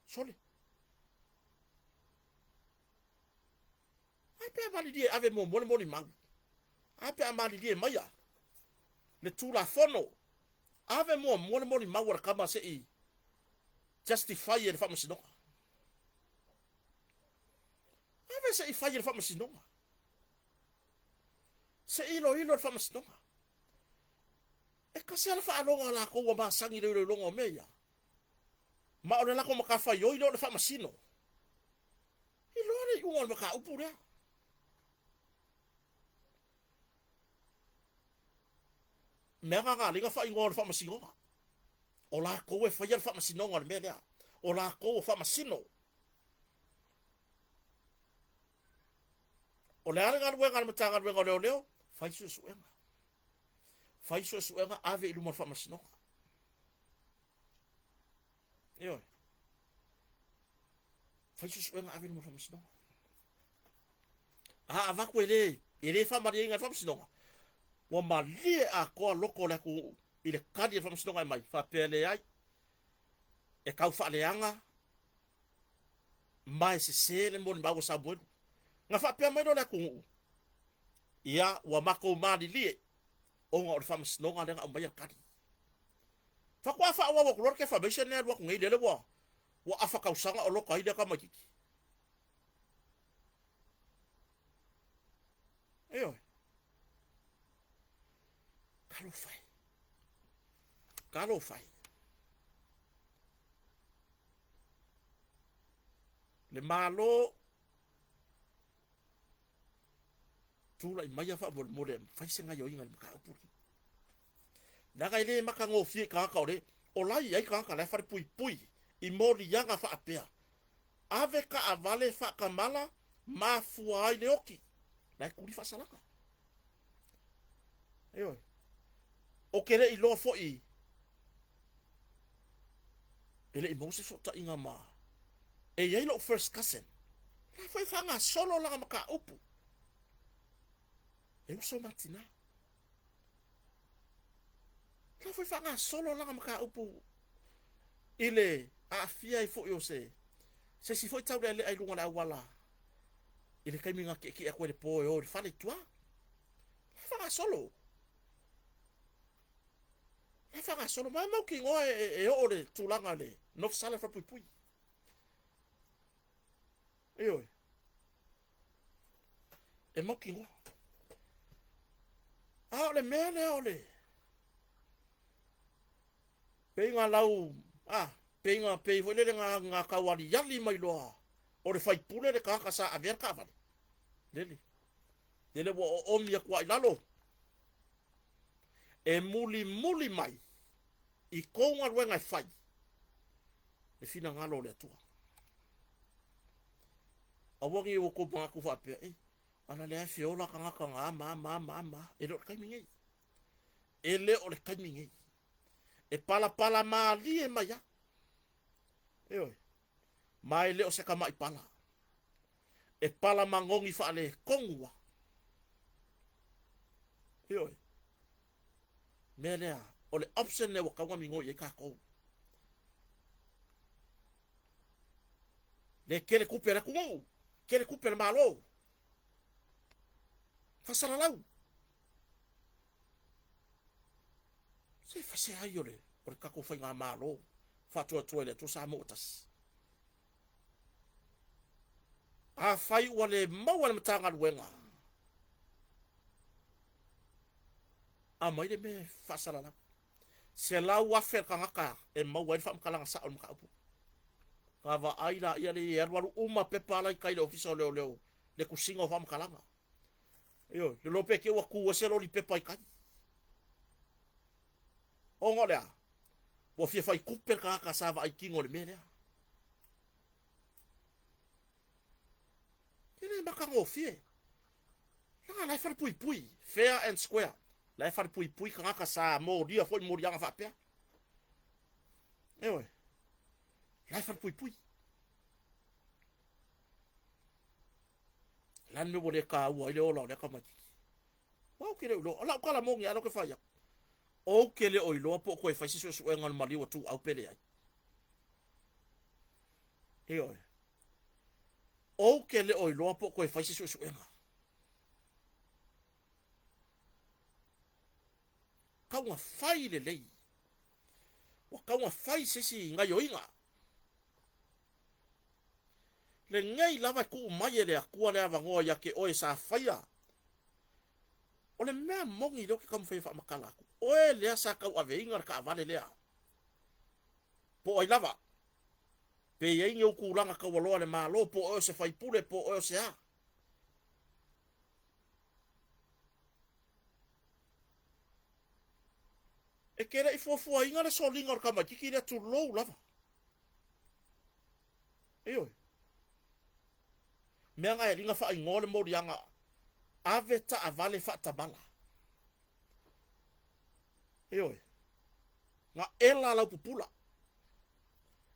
Sole. Ai pe a malilie ave muamua le molimau. A pe a malilie maia le Tulafono, ave muamua le molimau a le tama se i justify e le Faamasinoga. Ave se i fai e le Faamasinoga. Se i iloilo e le Faamasinoga. E tasi lava le faalogo a latou ua masani i le iloiloga o mea ia. Ma o le latou matafaioi lea o le faamasino. Iloa le iuga o le mataupu lea. Mea na na alai na faaigoa o le faamasinoga. O latou e faia le faamasinoga o le mea lea. O latou o faamasino. O le a le galuega a le Matagaluega o Leoleo? Fai suesuega. Fai suesuega, ave i luma o le faamasinoga. Ioe. Fai suesuega, ave i luma o le faamasinoga. A avatu e le, e le faamalieina e le faamasinoga, ua malie atoa loto o le atunuu i le tali a le faamasinoga e aumai, faapea e leai, e tau faaleaga ma e sese le molimau a Samuelu. Na faapea mai loa le atunuu, ia, ua matou malilie ona o le faamasinoga lea na aumaia le tali. Faatoa faaauau atu loa le defamation lea e alu atu nei, lele ua ua afa tausaga o loka ai lea tamaitiiti. Ioe. Talofa e. Talofa e. Le Malo tulai maia faamolemole e fai se gaioiga i le mataupu lenei. Leaga e le matagofie i tagata o le o la e i ai tagata la e falepuipui i moliaga faapea. Ave taavale faatamala mafua ai le oti. La e tuli faasalaga. Ioe. Ou te le i iloa foi e le i maua se fesootaiga ma e i ai lou first cousin la foi e faagasolo lana mataupu e uso ma tina la foi faagasolo lana mataupu i le aafia ai foi o se se isi foi taulealea i luga o le auala i le taimi na tietie atu ai le po e o i le fale i tua. La e faagasolo. La e faagasolo. Ma e mautinoa e, e, e oo le tulaga le nofosala falepuipui. Ioe. E mautinoa. A o le mea lea o le pei na lau a pei na pei foi lele na na tau aliali mai loa o le faipule le tagata sa avea le taavale. Lele. Lele ua oomi atu i lalo. E mulimuli mai i kou galuega e fai le finagalo o le Atua. Aua ne i outou manatu faapea, e, ana lea e feola tagata na ma ma ma ma. E le o le taimi nei. E le o le taimi nei. E palapala malie mai a. Ioe. Ma e le o se tama'i pala. E pala magogi faaletonu lava. Ioe. Mea lea, o le option lea ua tatau ona migoi i ai tatou. Le tele tupe a le atunuu, tele tupe a le Malo. Faasalalau. Se fase ai o le, o le tatou faigamalo faatuatua i le Atua Samoa ua tasi. Afai ua le maua e le Matagaluega, aumai le mea e faasalalau. 100,000 le tagata e maua ai le faamatalaga sao o le mataupu. Ka vaai laia le e alualu uma pepa la i tai i le ofisa o leoleo le tusiga o faamatalaga. Ioe, le lope te ua tu ese loli pepa i tai. Ona o le a? Ua fia fai tupe le tagata sa vaai tino i le mea lea. E le matagofie. Leaga la e falepuipui, fair and square. La e falepuipui tagata sa molia foi moliaga faapea. Ioe. La e falepuipui. Le a le mea ua le taua ai le ola o lea tamaitiiti? Aua ou te le o iloa. O lau tala moni lava lea ou te fai atu. Ou te le o iloa po o toe fai se suesuega o le maliu a Tuuau pe leai. Ioe. Ou te le o iloa po o toe fai se suesuega. Tau na fai lelei. Ua tau na fai se isi gaioiga. Lenei lava e tuu mai e le Atua le avanoa ia te oe sa faia. O le mea moni lea ou te taumafai e faamatala atu, oe lea sa tauaveina le taavale lea, po o ai lava, pe i ai ni ou tulaga taualoa i le Malo, po o oe o se faipule, po o oe o se a. E te le i fuafuaina le soliga o le tamaititi lea, tulou lava. Ioe. Mea na e alii na faaigoa le moliaga ave taavale faatamala. Ioe. Na ela lau pupula.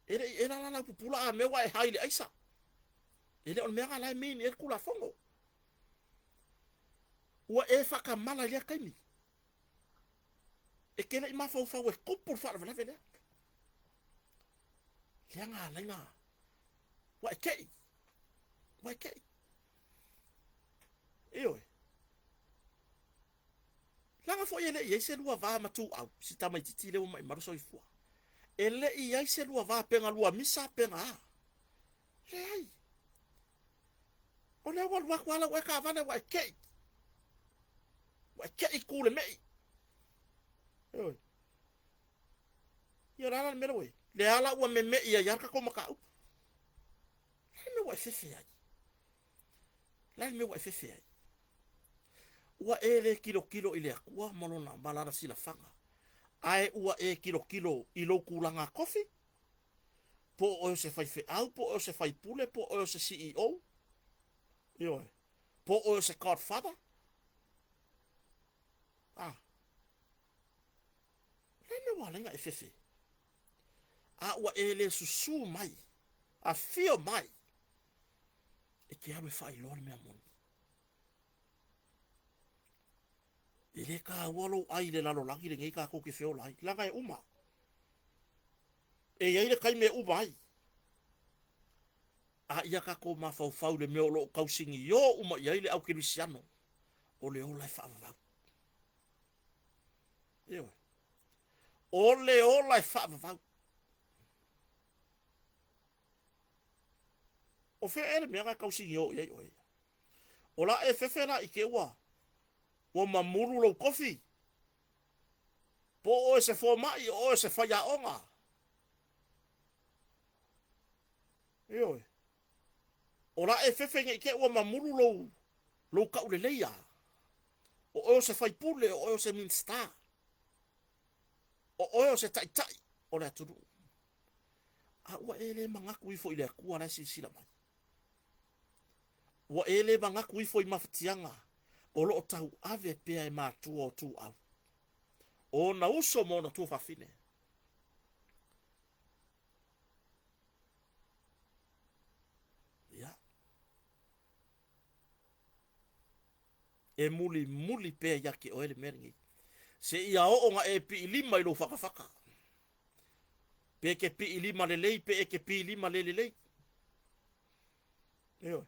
E le i ela la lau pupula a mea ua e hai i le aisa. E le o le mea na la e mean i ai le Tulafono. Ua e faatamala i lea taimi. E te le i mafaufau e tupu le faalavelave lea. Lea na ala ai na ua e tei. Ua e tei. Ioe. Leaga foi e le i i ai se lua va ma Tuuau, si tamaititi lea ua maimau le soifua. E le i i ai se lua va pe na lua misa pe na a. Leai. O lea ua alu atu lava lau taavale ua e tei. Ua e tei tu le mei. Ioe. Ia o le a la le mea lea ua i ai? Lea la ua memei ai lava le tatou mataupu. O le a le mea ua e fefe ai? O le a le mea ua e fefe ai? Ua e le tilotilo i le Atua ma lona ma lana silafaga, ae ua e tilotilo i lou tulaga tofi, po o oe o se faifeau, po o oe o se faipule, po o oe o se CEO, ioe, po o oe o se godfather. Ah. O le a le mea ua ala ai ona e fefe? A ua e le susu mai, afio mai, e te alu e faailoa le mea moni. E le taua lou ai i le lalolagi lenei tatou te feola ai, leaga e uma. E i ai le taimi e uma ai. A ia tatou mafaufau i le mea o lo o tausigiō uma i ai le aukerisiano, o le ola e faavavau. Ioe. O le ola e faavavau. O fea ea le mea na e tausigiō i ai oe? O la e fefe la i te ua ua mamulu lou tofi? Po o oe se fomai, o oe se faiaoga? Ioe. O la e fefe nei te ua mamulu lou lou tauleleia. O oe o se faipule, o oe o se Minista. O oe o se taitai o le atunuu. A ua e le manatu ifo i le Atua la e silasila mai. Ua e le manatu ifo i mafatiaga o lo o tauave pea e matua o Tuuau, o ona uso ma ona tuafafine. Ia. E mulimuli pea ia te oe le mea lenei. Seia oo na e piilima i lou fatafata. Pe e te piilima lelei, pe e te piilima le lelei. Ioe.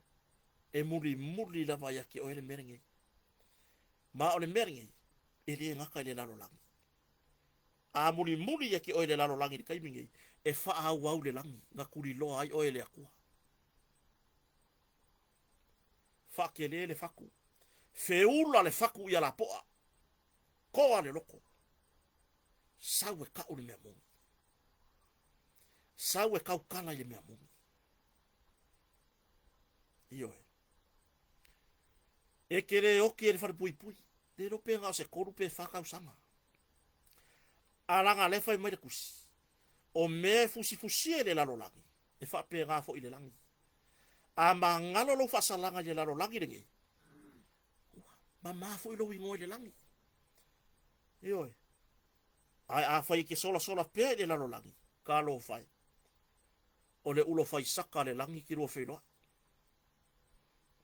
E mulimuli lava ia te oe le mea lenei. Ma o le mea lenei, e le gata i le lalolagi. A mulimuli ia te oe le lalolagi i le taimi nei, e faaauau le lagi na tuliloa ai oe e le Atua. Faatele le fatu. Feula le fatu ia lapoa. Toa le loto. Sau e kau le mea moni. Sau e tautala i le mea moni. Ioe. E te le oki e le falepuipui. Le iloa pe na o se tolu pe fa tausaga. A laga lea fai mai le tusi, o mea e fusifusia i le lalolagi, e faapena foi i le lagi. A magalo lou faasalaga i le lalolagi lenei, ua mama foi lou igoa i le lagi. Ioe. Ae afai e te solasola pea i le lalolagi, talofa e. O le ulo fai saka a le lagi ki lua feiloai.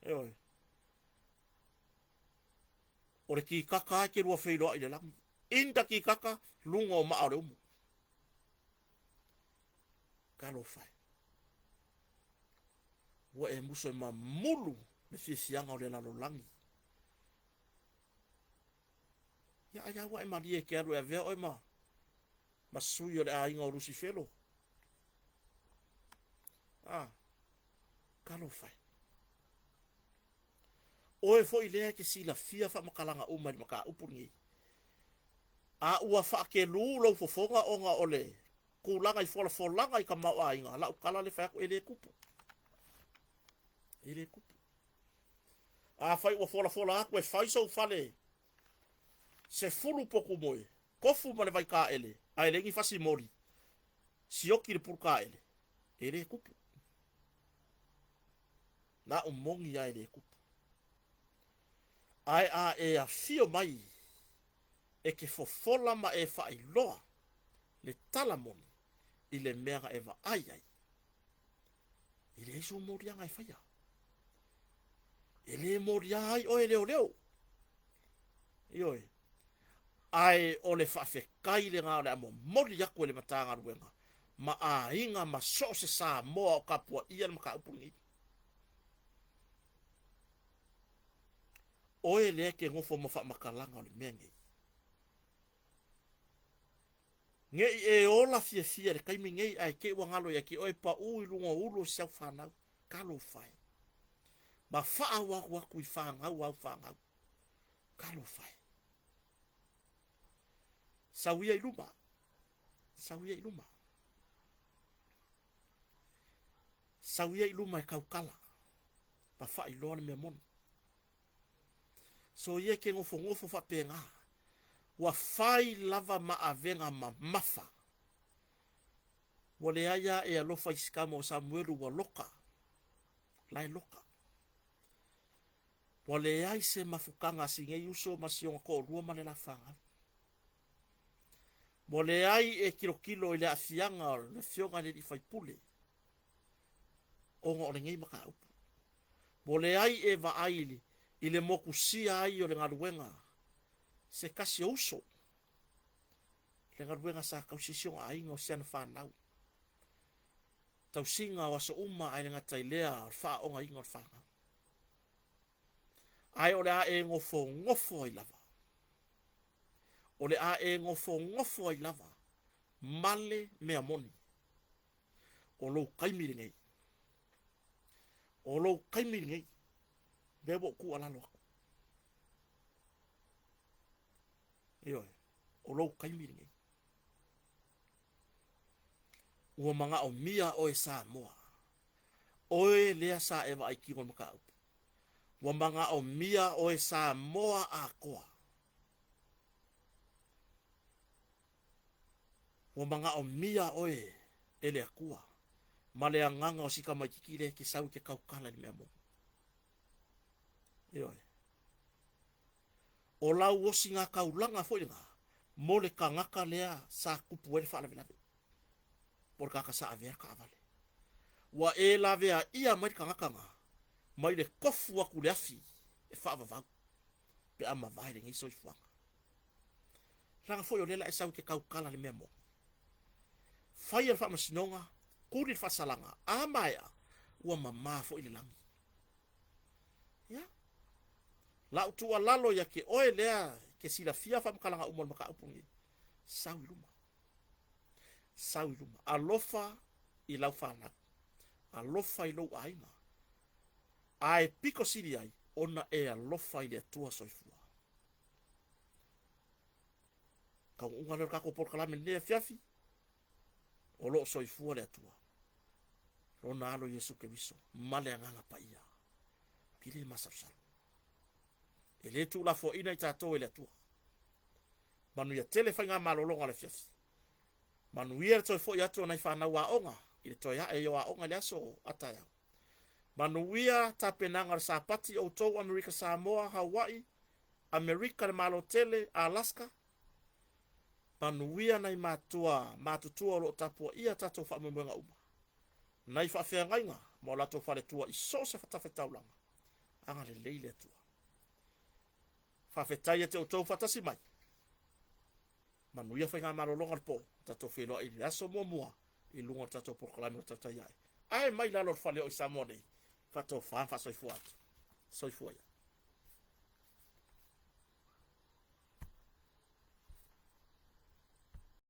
Ioe. O le kikaka e ke lua feiloai i le lagi. Indakikaka luga o maa o le umu. Talofa e. Ua e musu e mamulu le fiafiaga o le lalolagi. Ia ai a ua e malie e te alu e avea oe ma ma sui o le aiga o Lusifelo. Ah, talofa e. Oe foi lea e te silafia faamatalaga uma i le mataupu lenei. A ua faakelū lou fofoga ona o le tulaga i folafolaga i tamaoaiga, lau tala lea e fai atu, e le tupu. E le tupu. Afai ua folafola atu e fai sou fale 10 potu moe, tofu ma le vaitaele, ae leai ni fasi moli, sioki le pulutaele, e le tupu. Na o moni lava e le tupu. Ae a e afio mai e te fofola ma e faailoa le tala moni i le mea na e vaai ai, e leai sou moliaga e faia. E le molia ai oe e leoleo. Ioe. Ae o le faafetai lena o le a momoli atu e le Matagaluega ma aiga ma so o se Samoa o tapuaia le mataupu lenei. Oe lea e te nofo ma faamatalaga o le mea nei. Ne i e ola fiafia i le taimi nei ae te i ua galo ia te oe pau i luga o ulu o si au fanau. Talofa e. Ma faaauau atu i fanau a au fanau. Talofa e. Sau ia i luma. Sau ia i luma. Sau ia i luma e tautala ma faailoa le mea moni. So ia ke nofonofo faapena, ua fai lava ma avega mamafa. Ua leai a e alofa i si tama o Samuelu ua loka, la e loka. Ua leai se mafutaga a si nei uso ma si ona toalua ma le la fanau. Ua leai e tilotilo i le aafiaga o le afioga i le alii faipule ona o lenei mataupu. Ua leai e vaai i le motusia ai o le galuega se tasi o uso, le galuega sa tausi ai si ona aiga o si ana fanau, tausiga o aso uma ae le gata i lea o le faaoogaina o le fanau. Ae o le a e nofonofo ai lava. O le a e nofonofo ai lava ma le mea moni. O lou taimi lenei. O lou taimi lenei. Lea ua ou tuualalo atu. Ioe, o lou taimi lenei. Ua manaomia oe Samoa. Oe lea sa e vaai kino i le mataupu. Ua manaomia oe Samoa atoa. Ua manaomia oe e le Atua ma le agaga o si tamaititi lea e te sau i te tautala i le mea moni. Ioe. O lau osiga taulaga foi lena mo le tagata lea sa tupu ai le faalavelave. Po o le tagata sa avea le taavale. Ua e laveaia mai le tagata na mai le tofu atu i le afi e faavavau pe a mavae lenei soifuaga. Leaga foi o lea la e sau i te tautala le mea moni. Faia le faamasinoga, tuli le faasalaga, a maea, ua mama foi le lagi. Ia, lau tuualalo ia te oe lea ke silafia faamatalaga uma o le mataupu lenei, sau i luma. Sau i luma. Alofa i lau fanau. Alofa i lou aiga. Ae pito sili ai ona e alofa i le Atua soifua. Taunuuga lea o le tatou polokalame i lenei afiafi, o lo o soifua le Atua, Lona Alo Iesu Keriso, ma le Agaga Paia. Ou te le masalosalo. E le tuulafoaiina i tatou e le Atua. Manuia tele faigamalologa o le afiafi. Manuia le toe foi atu o nai fanau aoga i le toe ae ai o aoga i le aso a taeao. Manuia tapenaga o le Sapati outou Amerika Samoa, Hawaii, Amerika le Malo Tele, Alaska. Manuia nai matua matutua o lo o tapuaia tatou faamoemoega uma. Nai faafeagaiga ma o latou faletua i so o se fatafaitaulaga. Agalelei le Atua. Faafetai ia te outou faatasi mai. Manuia faigamalologa o le po, tatou feiloai i le aso muamua i luga o le tatou polokalame o Tautai Ae. Ae mai lalo o le fale o i Samoa nei, faatofa ma faasoifua atu. Soifua ia.